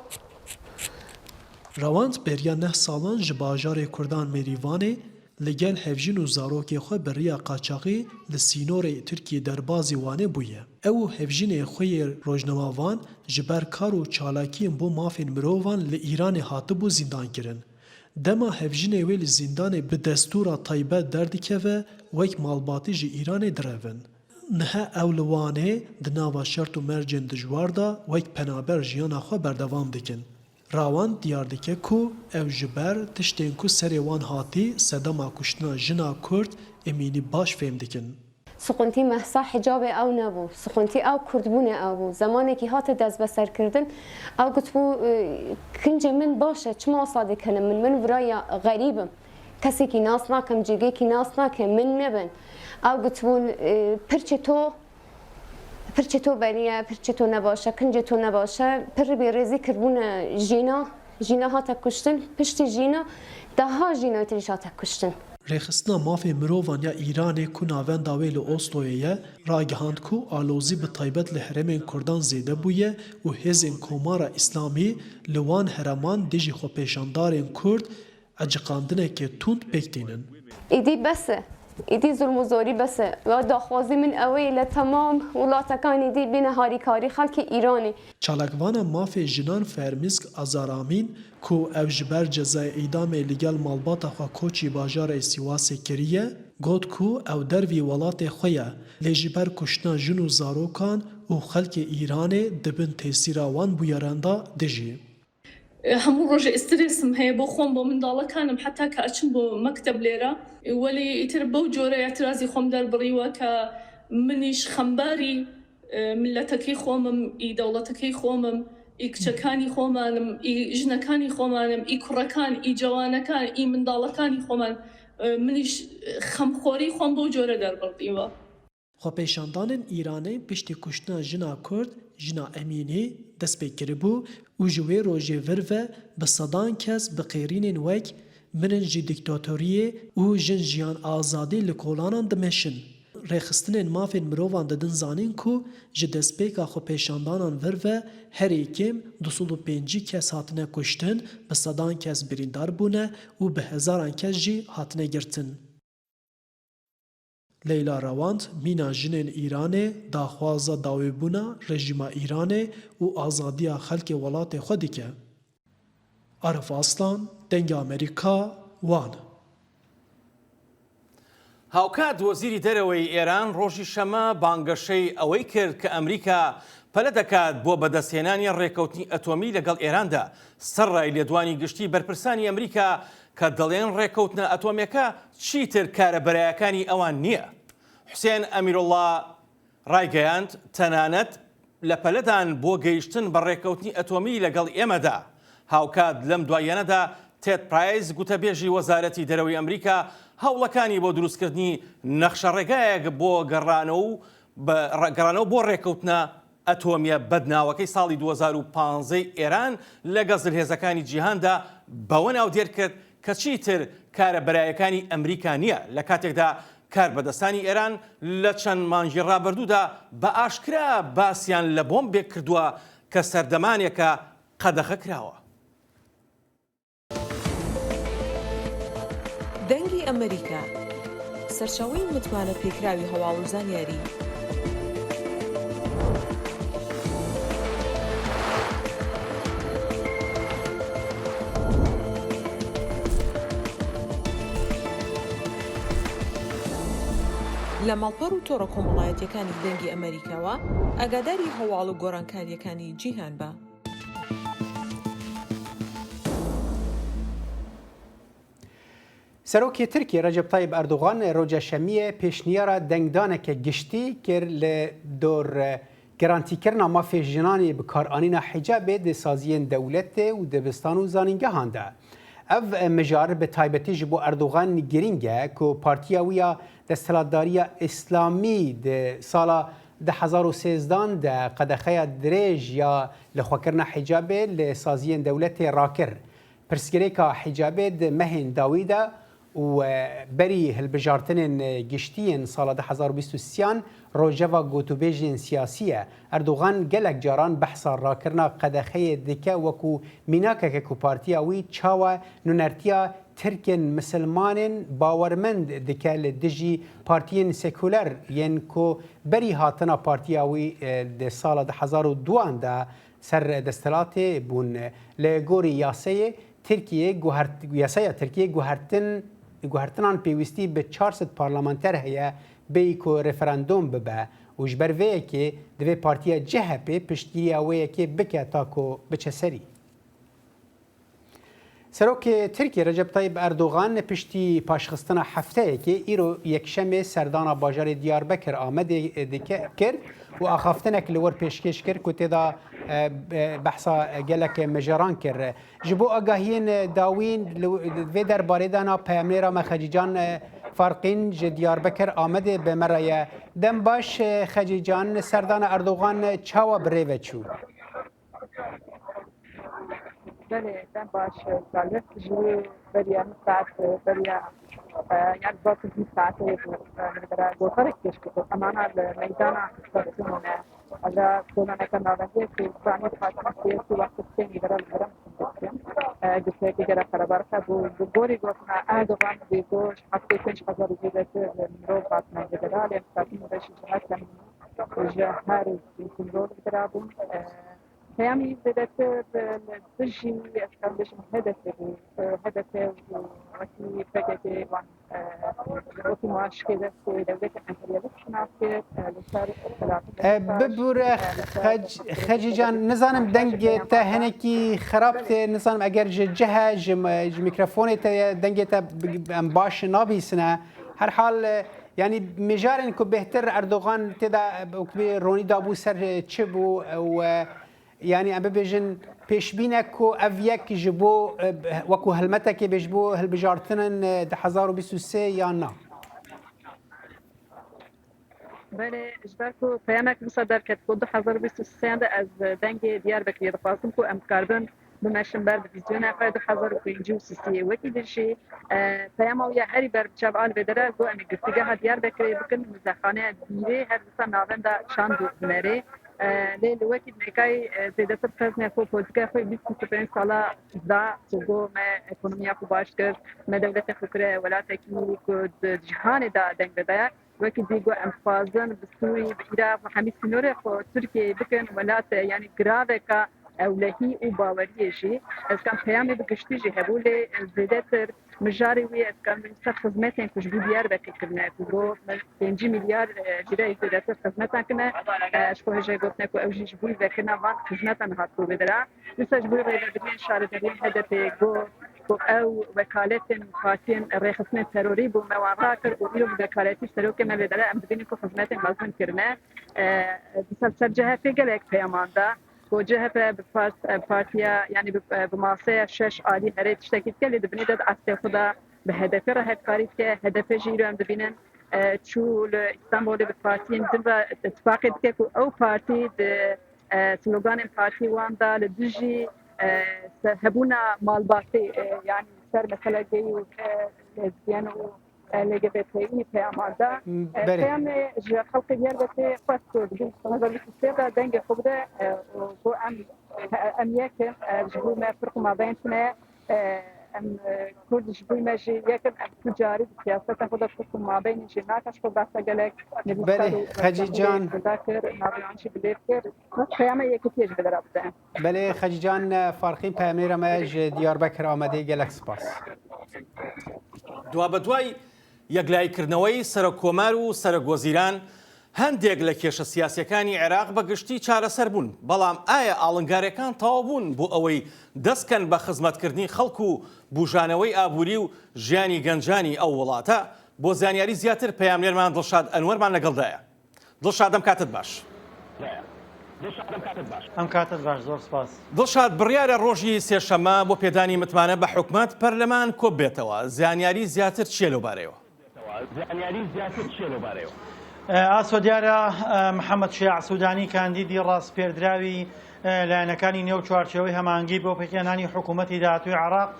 Rawand beriya neh salan ji bajarê Kurdan Mêrîvanê li gel hevjîn û zarokê xwe bi riya qaçaxî li sînorê Tirkiyê derbazî Wanê bûye. Ew û hevjînê xwe yê rojnamevan ji ber kar û çalakiyên bo mafên mirovan li Îranê hatibû zîndankirin. Dema hevjînê wê li zîndanê bi destûra taybet derdikeve, wek malbatî ji Îranê direvin. Niha ew li Wanê di nava şert û mercên dijwar de wek penaber jiyana xwe berdewam dikin. Rawand diyar dike ku ew ji ber tiştên ku serê wan hatî sedema kuştina jina Kurd Emînî baş fêm dikin. Sixuntî Mehsa hicabê ew nebû, sixuntî ew kurdbûnê ew bû. Zemanekî hate destbeserkirdin, ew gotibû kincê min baş e, çima wisa dikenim min, min vira ya xerîb im, kesekî nas nakim, cêgekî nas nakim, min nebin. Ew gotibûn pirçê to Pirçê to berî ye, pirçê to ne baş e, kincê to ne baş e. Pir bêrêzî kiribûne Jîna. Jîna hate kuştin. Piştî Jîna deha Jînayê tirî jî hate kuştin. Rêxistina Mafê Mirovan ya Îranê ku navenda wê li Osloyê ye, ragihand ku alozî bi taybet li herêmên Kurdan zêde bûye û hêzên Komara Îslamî li wan hereman dijî xwepêşandarên Kurd Eciqandineke tund pêk tînin. Êdî bes e. Êdî zulm û zorî bes e. Wa daxwazî min ew ê li temam welatekan êdî bêne harîkarî xelkê Îranê. Çalakvana mafê jinan Fermîsk Azaramîn ku ew ji ber cezayê îdamê li gel malbata xwe koçî bajarê Sîwasê kiriye, got ku ew dervî welatê xwe ye lê ji ber kuştina jin û zarokan û xelkê Îranê di bin tesîra wan bûyeran de dijî. هەموو ڕۆژێ ئیسترێسم هەیە بۆ خۆم بۆ منداڵەکانم حەتا کە ئەچم بۆ مەکتەب لێرە وەلی ئیتر بەو جۆرە ئیعترازی خۆم دەربڕیوە کە منیش خەمباری میللەتەکەی خۆمم ئی دەوڵەتەکەی خۆمم ئی کچەکانی خۆمانم ئی ژنەکانی خۆمانم ئی کوڕەکان ئی جەوانەکان ئی منداڵەکانی خۆمان منیش خەمخۆری خۆم بەو جۆرە دەربڕیوە. Xwepêşandanên Îranê piştî kuştina jina Kurd Jina Emînî dest pê kiribû û ji wê rojê vir ve bi sedan kes bi qêrînên wek Mirin ji dîktatoriyê û Jin jiyan azadî li kolanan dimeşin. Rêxistinên mafên mirovan didin zanîn ku ji destpêka xwepêşandanan vir ve herî kêm 250 kes hatine kuştin, bi sedan kes birîndar bûne û bi hezaran kes jî hatine girtin. Leyla Rewand mîna jinên Îranê daxwaza dawîbûna rejîma Îranê û azadiya xelkê welatê xwe dike. Arif Aslan, Dengê Amerîka, Wan. هاوکات وەزیری دەرەوەی ئێران ڕۆژی شەممە بانگەشەی ئەوەی کرد کە ئەمریکا پەلە دەکات بۆ بەدەستهێنانی ڕێککەوتنی ئەتۆمی لەگەڵ ئێراندا، سەرڕای لێدوانی گشتی بەرپرسانی ئەمریکا کە دەڵێن ڕێککەوتنە ئەتۆمیەکە چیتر کارە بەرایەکانی ئەوان نییە. حوسێن ئەمیروڵڵا ڕایگەیاند، تەنانەت لە پەلەدان بۆ گەیشتن بە ڕێککەوتنی ئەتۆمی لەگەڵ ئێمەدا. هاوکات لەم دواییانەدا تێد پرایس گوتەبێژی وەزارەتی دەرەوەی ئەمریکا هەوڵەکانی بۆ دروستکردنی نەخشەڕێگایەک بۆ گەڕانەوە بۆ ڕێککەوتنە ئەتۆمییە بەدناوەکەی ساڵی 2015 ی ئێران لەگەڵ زلهێزەکانی جیهاندا بەوە ناودێر کرد کە چیتر کارە بەرایەکانی ئەمریکا نییە لە کاتێکدا کاربەدەستانی ئێران لە چەند مانگی ڕابردوودا بە ئاشکرا باسیان لە بۆمبێک کردووە کە سەردەمانێکە قەدەغە کراوە. دەنگی ئەمەریکا، سەرچاوەی متمانە پێکراوی هەواڵ و زانیاری. لە ماڵپەڕ و تۆڕە کۆمەڵایەتیەکانی دەنگی ئەمەریکاوە ئاگاداری هەواڵ و گۆڕانکاریەکانی جیهان بە. سەرۆکی ترکیە رەجەب تەیب ئەردۆغان رۆژە شەمییە پێشنیارە دەنگدانەکە گشتی کرد لە دۆر گەرانتیکردنا مافê ژنانی بکارئانینا حیجابê di saziyên dewletê û dibistan û zanîngehan de. Ev mijar bi taybetî ji bo Erdogan girîng e ku partiya wî ya desthilatdariya Îslamî di sala 2013 de qedexeya dirêj ya lixwekirina hîcabê li saziyên dewletê rakir. Pirsgirêka hîcabê di mehên dawî de û berî hilbijartinên giştî yên sala 2023 an rojeva gotûbêjên siyasî ye. Erdogan gelek caran behsa rakirina qedexeyê dike wekû mînakeke ku partiya wî çawa nûnertiya Tirkên misilmanên bawermend dike li dijî partiyên sekuler yên ku berî hatina partiya wî di sala 2002 an de ser desthilatê bûn. Li gorî yaseyê Tirkiyê yaseya Tirkiyê guhertin guhertinan pêwîstî bi 400 parlamenter heye bêyî ku referandûm bibe û ji ber vê yekê divê partiya CHP piştgiriya wê yekê bike ta ku biçe serî. Serokê Tirkiyê Recep Tayyip Erdogan piştî paşxistina hefteyekê îro Yekşemê serdana bajarê Diyarbekir Amedê dike kir û axaftinek li wir pêşkêş kir ku tê de behsa gelek mijaran kir. Ji bo agahiyên dawîn li vê derbarê de na peyamnêra me Xecîcan Farqîn ji Diyarbekir Amedê bi me re ye. Dem baş Xecîcan, serdana Erdogan çawa bi rê ve çû? Belê dem baş Salih ji wê beriya nîv saet beriya yani zat nîv saetê bû min bera gotarek pêş kir emana li meydana istasyonê ne ala kolaneke navendê ku piranî partî siyasî wextê tênî vera li vera dikin girseyekî gelek qerebalix hebû bi gorî gotina Erdogan dê got ji 75 hezar zêdetir mirov hatine zêdera lê em sakin beşî ji her temenî ji her cinsî mirov li vera bûn Peyamî zêdetir li dijî ez dikarim bêjim HDP bû. HDP û wekî PKK wan wekî maşkê destê dewletê emperyalîst şinas kir li ser Bibûre Xecîcan nizanim dengê te hinekî xerab tê nizanim eger ji cihe ji ji mîkrofonê te ye dengê te em baş nabîsine herhal Yanî mijarên ku bêhtir Erdogan tê de ronî dabû ser çi bû û yanî em bibêjin pêşbînek ku ev yek ji bo wekû helmetekê bê ji bo hilbijartinin 2023 yan na? Belê ji ber ku peyamek wisa derket ku 2023 de ez dengê Diyarbekirê dixwazim ku em bikaribin bimeşin ber bi vîzyona xwe 2053 yê. Wekî din jî peyama wî ya herî berbiçav a li vê dere got em ê girtîgeha Diyarbekirê bikin muzexaneya dîrê her wisa navenda çand û hunerê. Lê li wekî Mekayê zêdetir peznê xwe polîtîkaya xwe 20 25 sala da ku got me ekonomiya xwe baş kir, me dewletê xwe kire welatekî ku di cîhanê de deng vedaye. Wekî dî got em dixwazin bi Sûrî, bi Îraq, bi hemî sînorê xwe Tirkiyeyê bikin welat yanî giraveka ewlehî û baweriyê jî. Ez dikarim peyamê bi giştî jî hebû lê zêdetir mijarê wî ez dikarim bêjim ser xizmetên ku ji bo Diyarbekir kirine ku got me 50 milyar lîreyê zêdetir xizmetan kirine. Ji xwe hêjayê gotine ku ew jî ji bo vekirina van xizmetan hatibû vê dera. Dîsa ji bo rêvebiriyên şaredariyên HDP'ê got ku ew wekaletên partiyên rêxistinên terorî bû me wan rakir û îro bi wekaletî serokê me vê dere em dibînin ku xizmetên mezin kirine. Dîsa li ser CHP'ê gelek peyaman da ku CHP bi partiya yanî bi maseya şeş alî herê tiştekî dike lê di binê de di eslê xwe de bi HDP'ê re hevkarî dike. HDP jî îro em dibînin çû li Îstanbulê bi partiyên din re îtifaqê dike ku ew partî di sloganên partî wan da li dijî hebûna malbatê yanî ser mesela gey û lezbiyen û LGBTî peyaman da. Peyamê ji xelkê Diyarbekirê xwest ku di 2023 de dengê xwe bide û got em em yek in ji bo me firq û mabeyn tune ye. Em Kurd ji bo me jî yek in. Em tu carî di siyaseta xwe de kurt û mabênê jî nakin. Ji xwe behsa gelek nivîskar Belê û Xecî rewşenbîrên can. Kurda kir, navê wan jî bi lêv kir. Xwest peyama yekitiyê ji vê re bide. Belê Xecî can Farqîn peyamnêra me ji Diyarbekir Amedê gelek spas. دوابەدوای یەکلاییکردنەوەی سەرۆککۆمار و سەرۆکوەزیران، هەندێک لە کێشە سیاسییەکانی عێراق بە گشتی چارەسەر بوون، بەڵام ئایا ئاڵنگارییەکان تەواو بوون بۆ ئەوەی دەستکەن بە خزمەتکردنی خەڵک و بوژانەوەی ئابووری و ژیانی گەنجانی ئەو وڵاتە؟ بۆ زانیاری زیاتر پەیامنێرمان دڵشاد ئەنوەرمان لەگەڵدایە. دڵشاد ئەم کاتەت باش. ئەم کاتەت باش زۆر سپاس. دڵشاد بڕیارە ڕۆژی سێشەممە بۆ پێدانی متمانە بە حکومەت پەرلەمان کۆببێتەوە، زانیاری زیاتر چییە لەوبارەیەوە؟ ئاسۆ دیارە محەمەد شیاع سودانی کاندیدی ڕاسپێردراوی لایەنەکانی نێو چوارچێوەی هەماهەنگی بۆ پێکهێنانی حکوومەتی داهاتووی عێراق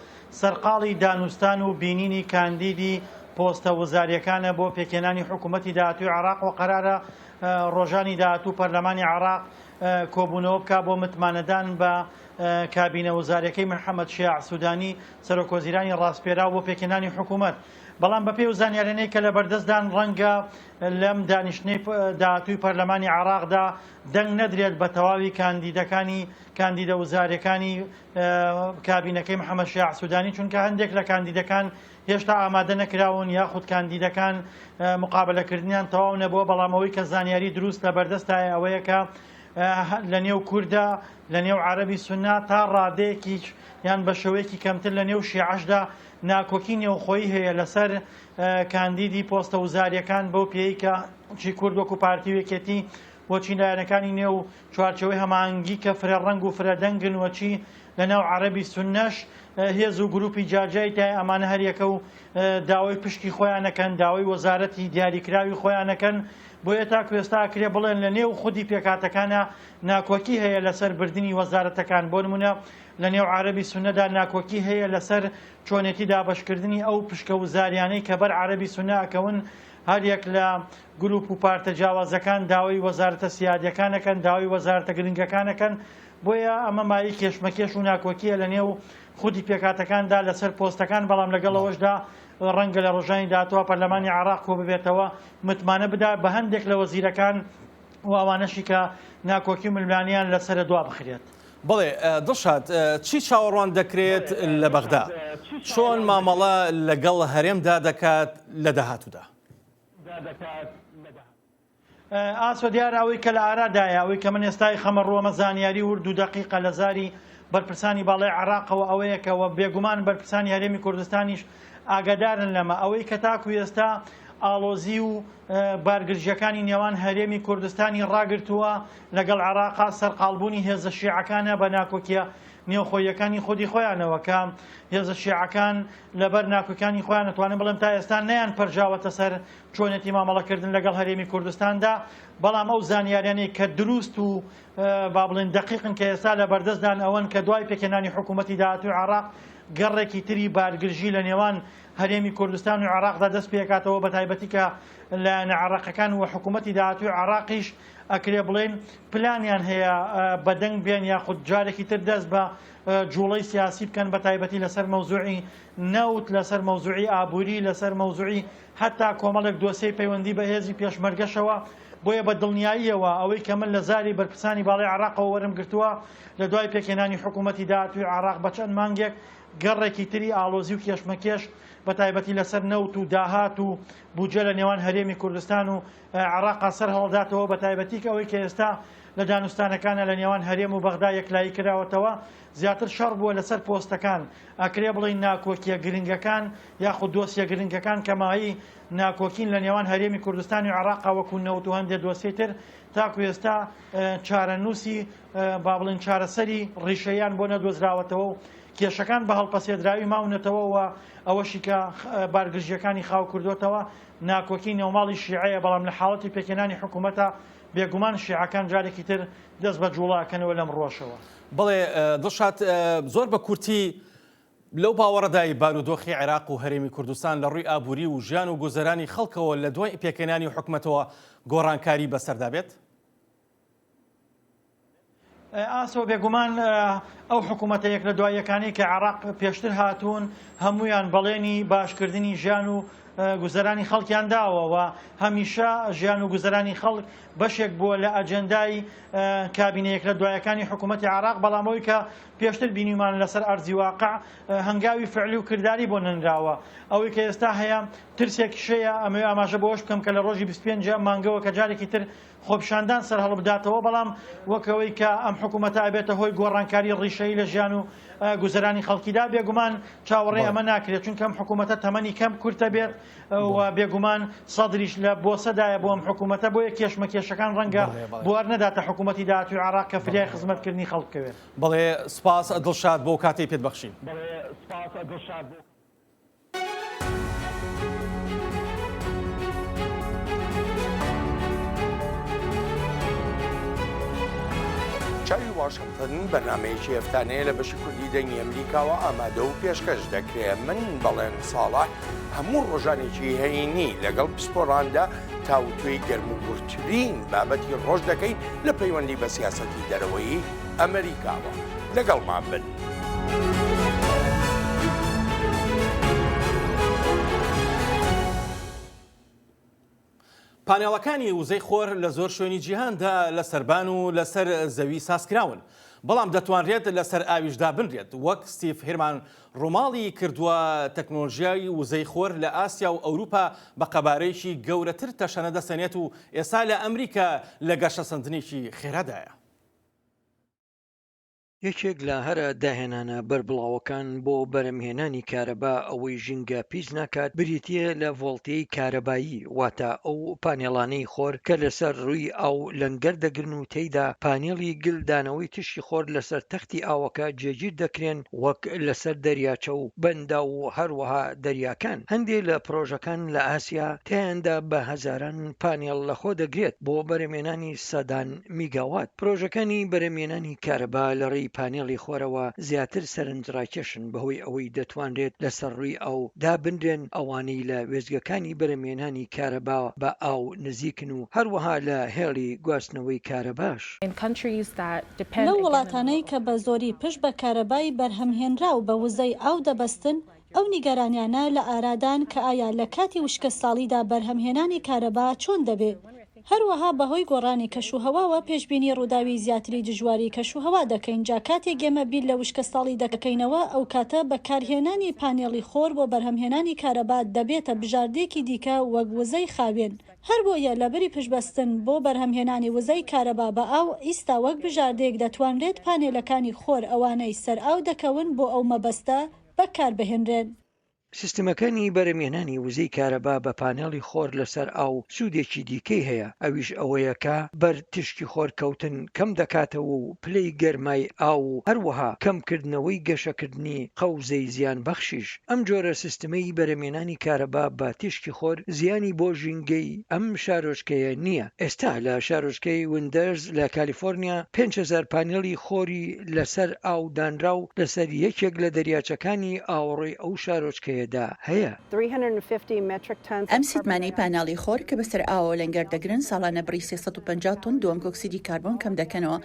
سەرقاڵی دانوستان و بینینی کاندیدی پۆستە وزارییەکانە بۆ پێکهێنانی حکوومەتی داهاتووی عێراق و قەرارە ڕۆژانی داهاتوو پەرلەمانی عێراق کۆبوونەوە بکا بۆ متمانەدان بە کابینە وزاریەکەی محەمەد شیاع سودانی سەرۆکوەزیرانی ڕاسپێراو بۆ پێکهێنانی حکوومەت. بەڵام بەپێی ئەو زانیاریانەی کە لەبەردەستدان ڕەنگە لەم دانیشتنەی داهاتووی پەرلەمانی عێراقدا دەنگ نەدرێت بە تەواوی کاندیدەکانی کاندیدە وزاریەکانی کابینەکەی محەمەد شیاع سودانی چونکە هەندێک لە کاندیدەکان هێشتا ئامادە نەکراون یاخود کاندیدەکان مقابلەکردنیان تەواو نەبووە بەڵام ئەوەی کە زانیاری دروست لە بەردەستایە ئەوەیە کە لە نێو کووردا لە نێو عەرەبی سوننا تا ڕادەیەکیش یان بە شێوەیەکی کەمتر لە نێو شیعەشدا ناکۆکی نێوخۆیی هەیە لەسەر کاندیدی پۆستە وزاریەکان بەو پێی کە چی کورد وەکو پارتی و یەکێتی و چی لایەنەکانی نێو چوارچێوەی هەماهەنگی کە فرە ڕەنگ و فرە دەنگن و چی لە ناو عەرەبی سوننەش هێز و گروپی جیاجیای تایە ئەمانە هەریەکە و داوای پشکی خۆیان ئەکەن داوای وەزارەتی دیاریکراوی خۆیان ئەکەن بۆیە تاکو ئێستا ئەکرێ بڵێن لە نێو خودی پێکهاتەکانە ناکۆکی هەیە لەسەر بردنی وەزارەتەکان بۆ نمونە لە نێو عەرەبی سوننەدا ناکۆکی هەیە لەسەر چۆنێتی دابەشکردنی ئەو پشکە وزاریانەی کە بەر عەرەبی سوننە ئەکەون هەریەک لە گروپ و پارتە جیاوازەکان داوای وەزارەتە سیادیەکان ئەکەن، داوای وەزارەتە گرنگەکان ئەکەن، بۆیە ئەمە مایەی کێشمەکێش و ناکۆکییە لە نێو خودی پێکهاتەکاندا لەسەر پۆستەکان، بەڵام لەگەڵ ئەوەشدا ڕەنگە لە ڕۆژانی داهاتووە پەرلەمانی عێراق کۆببێتەوە متمانە بدا بە هەندێک لە وەزیرەکان و ئەوانەشی کە ناکۆکی و ململانێیان لەسەرە دوابخرێت. بەڵێ دڵشاد، چی چاوەڕوان دەکرێت لە بەغدا؟ چۆن مامەڵە لەگەڵ هەرێمدا دەکات لە داهاتوودا؟ ئاسۆ دیارە ئەوەی کە لە ئارادایە، ئەوەی کە من ئێستای خەمە ڕوو ئەمە زانیاری ورد و دەقیقە لە زاری بەرپرسانی باڵای عێراقەوە ئەوەیە کە وە بێگومان بەرپرسانی هەرێمی کوردستانیش ئاگادارن لەمە ئەوەی کە تاکو ئێستا ئاڵۆزی و بارگرژیەکانی نێوان هەرێمی کوردستانی ڕاگرتووە لەگەڵ عێراقا سەرقاڵبوونی هێزە شیعەکانە بە ناکۆکیە نێوخۆییەکانی خودی خۆیانەوە کە هێزە شیعەکان لەبەر ناکۆکیانی خۆیان ئەتوانم بڵێم تا ئێستا نەیان پەرژاوەتە سەر چۆنێتی مامەڵەکردن لەگەڵ هەرێمی کوردستاندا بەڵام ئەو زانیاریانەی کە دروست و با بڵێن دەقیقن کە ئێستا لە بەردەستدان ئەوەن کە دوای پێکهێنانی حکوومەتی داهاتووی عێراق گەڕێکی تری بارگرژی لە نێوان هەرێمی کوردستان و عێراقدا دەست پێکاتەوە بە تایبەتی کە لایەنە عێراقەکان و حکوومەتی داهاتووی عێراقیش ئەکرێ بڵێن پلانیان هەیە بەدەنگ بێن یاخود جارێکی تر دەست بە جوڵەی سیاسی بکەن بە تایبەتی لەسەر مەوزوعی نەوت، لەسەر مەوزوعی ئابووری، لەسەر مەوزوعی هەتا کۆمەڵێک دۆسیەی پەیوەندی بە هێزی پێشمەرگەشەوە، بۆیە بە دڵنیاییەوە ئەوەی کە من لە زاری بەرپرسانی باڵای عێراقەوە وەرم گرتووە لە دوای پێکهێنانی حکوومەتی داهاتووی عێراق بە چەند مانگێک گەڕێکی تری ئاڵۆزی و کێشمەکێش بە تایبەتی لەسەر نەوت و داهات و بودجە لە نێوان هەرێمی کوردستان و عێراقا سەر هەڵداتەوە بە تایبەتی کە ئەوەی کە ئێستا لە دانوستانەکانە لە نێوان هەرێم و بەغدا یەکلایی کراوەتەوە زیاتر شەڕ بووە لەسەر پۆستەکان ئەکرێ بڵێین ناکۆکیە گرنگەکان یاخود دۆسیە گرنگەکان کە مایەی ناکۆکین لە نێوان هەرێمی کوردستان و عێراقا وەکو نەوت و هەندێ دۆسیەی تر تاکو ئێستا چارەنووسی با بڵێین چارەسەری ڕیشەییان بۆ نەدۆزراوەتەوە و کێشەکان بە هەڵپەسێردراوی ماونەتەوە و ئەوەشی کە بارگرژیەکانی خاو کردووەتەوە ناکۆکی نێوماڵی شیعەیە، بەڵام لە حاڵەتی پێکهێنانی حکوومەتە بێگومان شیعەکان جارێکی تر دەست بە جووڵە ئەکەنەوە لەم ڕووەشەوە. بەڵێ دڵشاد، زۆر بە کورتی لەو باوەڕەدای بارودۆخی عێراق و هەرێمی کوردستان لە ڕووی ئابووری و ژیان و گوزەرانی خەڵکەوە لە دوای پێکهێنانی حکومەتەوە گۆڕانکاری بەسەردا بێت؟ ئاسۆ بێگومان ئەو حکوومەتە یەک لە دوای یەکانەی کە عێراق پێشتر هاتوون هەموویان بەڵێنی باشکردنی ژیان و گوزەرانی خەڵکیان داوە و هەمیشە ژیان و گوزەرانی خەڵک بەشێک بووە لە ئەجێندای کابینە یەک لە دوایەکانی حکوومەتی عێراق، بەڵام ئەوەی کە پێشتر بینیومان لەسەر ئەرزی واقع هەنگاوی فعلی و کرداری بۆ نەنراوە. ئەوەی کە ئێستا هەیە ترسێکیش هەیە، ئەمەوێ ئاماژە بەوەش بکەم کە لە ڕۆژی 25 ئەم مانگەوە کە جارێکی تر خۆپیشاندان سەرهەڵبداتەوە، بەڵام وەک ئەوەی کە ئەم حکوومەتە ئەبێتە هۆی گۆڕانکاری ڕیشەیی لە ژیان و گوزەرانی خەڵکیدا، بێگومان چاوەڕێی ئەمە ناکرێت، چونکە ئەم حکوومەتە تەمەنی کەم کورتە بێت و بێگومان سەدریش لە بۆسەدایە بۆ ئەم حکوومەتە، بۆیە کێشمەکێشەکان ڕەنگە بوار نەداتە حکوومەتی داهاتووی عێراق کە فریای خزمەتکردنی خەڵک بکەوێت. بەڵێ سوپاس دڵشاد بۆ کاتەی پێت بەخشین. چاوی واشنتن بەرنمەیەکی هەفتانەیە لە بەشی کوردی دەنگی ئەمریکاوە ئامادە و پێشکەش دەکرێ من بەڵێن ساڵح هەموو ڕۆژانێکی هەینی لەگەڵ پسپۆڕاندا تاوتوێی گەرم و گوڕترین بابەتی ڕۆژ دەکەین لە پەیوەندی بە سیاسەتی دەرەوەیی ئەمریکاوە. لەگەڵمان بن. پانێڵەکانی وزەی خۆر لە زۆر شوێنی جیهاندا لە سەربان و لەسەر زەوی سازکراون، بەڵام دەتوانرێت لەسەر ئاویش دابنرێت، وەک ستیڤ هێرمان ڕووماڵی کردووە، تەکنۆلۆژیای وزەی خۆر لە ئاسیا و ئەوروپا بە قەبارەیەکی گەورەتر تەشەنە دەسەنێت و ئێستا لە ئەمریکا لە گەشەسەندنێکی خێرادایە. یەکێک لە هەرە داهێنانە بەربڵاوەکان بۆ بەرهەمهێنانی کارەبا ئەوەی ژینگە پیس ناکات بریتییە لە ڤۆڵتیەی کارەبایی واتە ئەو پانێڵانەی خۆر کە لەسەر ڕووی ئاو لەنگەر دەگرن و تێیدا پانێڵی گل دانەوەی تشکی خۆر لەسەر تەختی ئاوەکە جێگیر دەکرێن وەک لەسەر دەریاچە و بەنداو و هەروەها دەریاکان هەندێ لە پرۆژەکان لە ئاسیا تیایاندا بە هەزاران پانێڵ لەخۆ دەگرێت بۆ بەرهەمێنانی سەدان میگاوات. پرۆژەکانی بەرهەمهێنانی کارەبا لە ڕێی پانێڵی خۆرەوە زیاتر سەرنجڕاکێشن بەهۆی ئەوەی دەتوانرێت لەسەر ڕووی ئاو دابنرێن، ئەوانەی لە وێستگەکانی بەرهەمهێنانی کارەبا بە ئاو نزیکن و هەروەها لە هێڵی گواستنەوەی کارەباش. لەو وڵاتانەی کە بە زۆری پشت بە کارەبای بەرهەمهێنراو بە وزەی ئاو دەبەستن، ئەو نیگەرانیانە لە ئارادان کە ئایا لە کاتی وشکەساڵیدا بەرهەمهێنانی کارەبا چۆن دەبێ؟ هەروەها بەهۆی گۆڕانی کەشوهەواوە پێشبینی ڕووداوی زیاتری دژواری کەشوهەوا دەکەین، جا کاتێک ئێمە بیر لە وشکەساڵی دەکەینەوە ئەوکاتە بەکارهێنانی پانێڵی خۆر بۆ بەرهەمهێنانی کارەبا دەبێتە بژاردەیەکی دیکە وەک وزەی خاوێن. هەربۆیە لەبری پشتبەستن بۆ بەرهەمهێنانی وزەی کارەبا بە ئاو، ئیستا وەک بژاردەیەک دەتوانرێت پانێلەکانی خۆر ئەوانەی سەر ئاو دەکەون بۆ ئەو مەبەستە بەکاربهێنرێن. سیستمەکانی بەرهەمهێنانی وزەی کارەبا بە پانێڵی خۆر لەسەر ئاو سوودێکی دیکەی هەیە، ئەویش ئەوەیە کە بەر تیشکی خۆر کەوتن کەم دەکاتەوە و پلەی گەرمای ئاو و هەروەها کەمکردنەوەی گەشەکردنی قەوزەی زیانبەخشیش. ئەم جۆرە سیستمەی بەرهەمهێنانی کارەبا بە تیشکی خۆر زیانی بۆ ژینگەی ئەم شارۆچکەیە نییە. ئێستا لە شارۆچکەی ویندەرز لە کالیفۆرنیا 5000 پانێڵی خۆری لەسەر ئاو دانراو لەسەر یەکێک لە دەریاچەکانی ئاوەڕۆی ئەو شارۆچکەیەدا هەیە. ئەم سیتمانەی پانێڵی خۆر کە بەسەر ئاوەوە لەنگەر دەگرن، ساڵانە بڕی 350 تۆن دووەم کۆکسیدی کاربۆن کەمدەکەنەوە،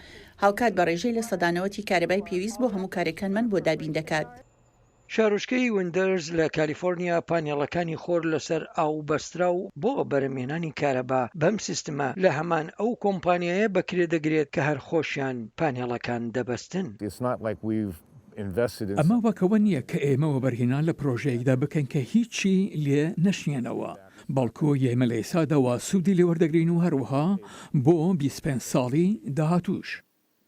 هاوکات بە ڕێژەی 90% ی کارەبای پێویست بۆ هەموو کارەکانمان بۆ دابین دەکات. شارۆچکەی ویندەرز لە کالیفۆرنیا پانێڵەکانی خۆر لەسەر ئاو بەستراو بۆ بەرهەمهێنانی کارەبا بەم سیستمە لە هەمان ئەو کۆمپانیایە بەکرێ دەگرێت کە هەر خۆشیان پانێڵەکان دەبەستن. ئەمە وەک ئەوە نییە کە ئێمە وەبەرهێنان لە پرۆژەیەکدا بکەین کە هیچی لێ نەشنێنەوە، بەڵکو ئێمە لە ئێستادا وا سوودی لێ وەردەگرین و هەروەها بۆ 25 ساڵی داهاتووش.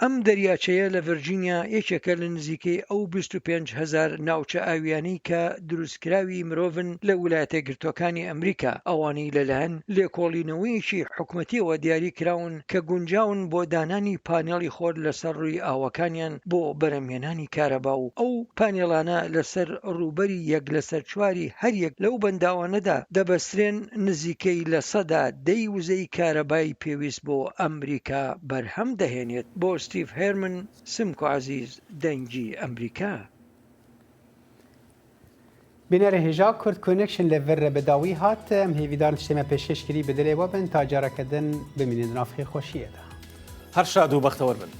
ئەم دەریاچەیە لە ڤێرجینیا یەکێکە لە نزیکەی ئەو 25 هەزار ناوچە ئاوییانەی کە دروستکراوی مرۆڤن لە ویلایەتەیەکگرتووەکانی ئەمریکا، ئەوانەی لەلایەن لێکۆڵینەوەیەکی حکومەتییەوە دیاری کراون کە گونجاون بۆ دانانی پانێڵی خۆر لەسەر ڕووی ئاوەکانیان بۆ بەرهەمهێنانی کارەبا و ئەو پانێڵانە لەسەر ڕووبەری یەک لەسەر چواری هەریەک لەو بەنداوانەدا دەبەسترێن نزیکەی لەسەدا دەی وزەی کارەبای پێویست بۆ ئەمریکا بەرهەم دەهێنێت. بۆ ستیڤ هێرمن، سمکۆ عەزیز، دەنگی ئەمریکا. بینەرە هێژا کورد کۆنێکشن لە ڤر بە داوی هات ئەم هێڤیدارن شتێ مە پێشکێش کری بە دلێ وە بن تا جارەکە دن بمینن دناف خێر خۆشیەدا. هەر شاد و بەختەوەر بن.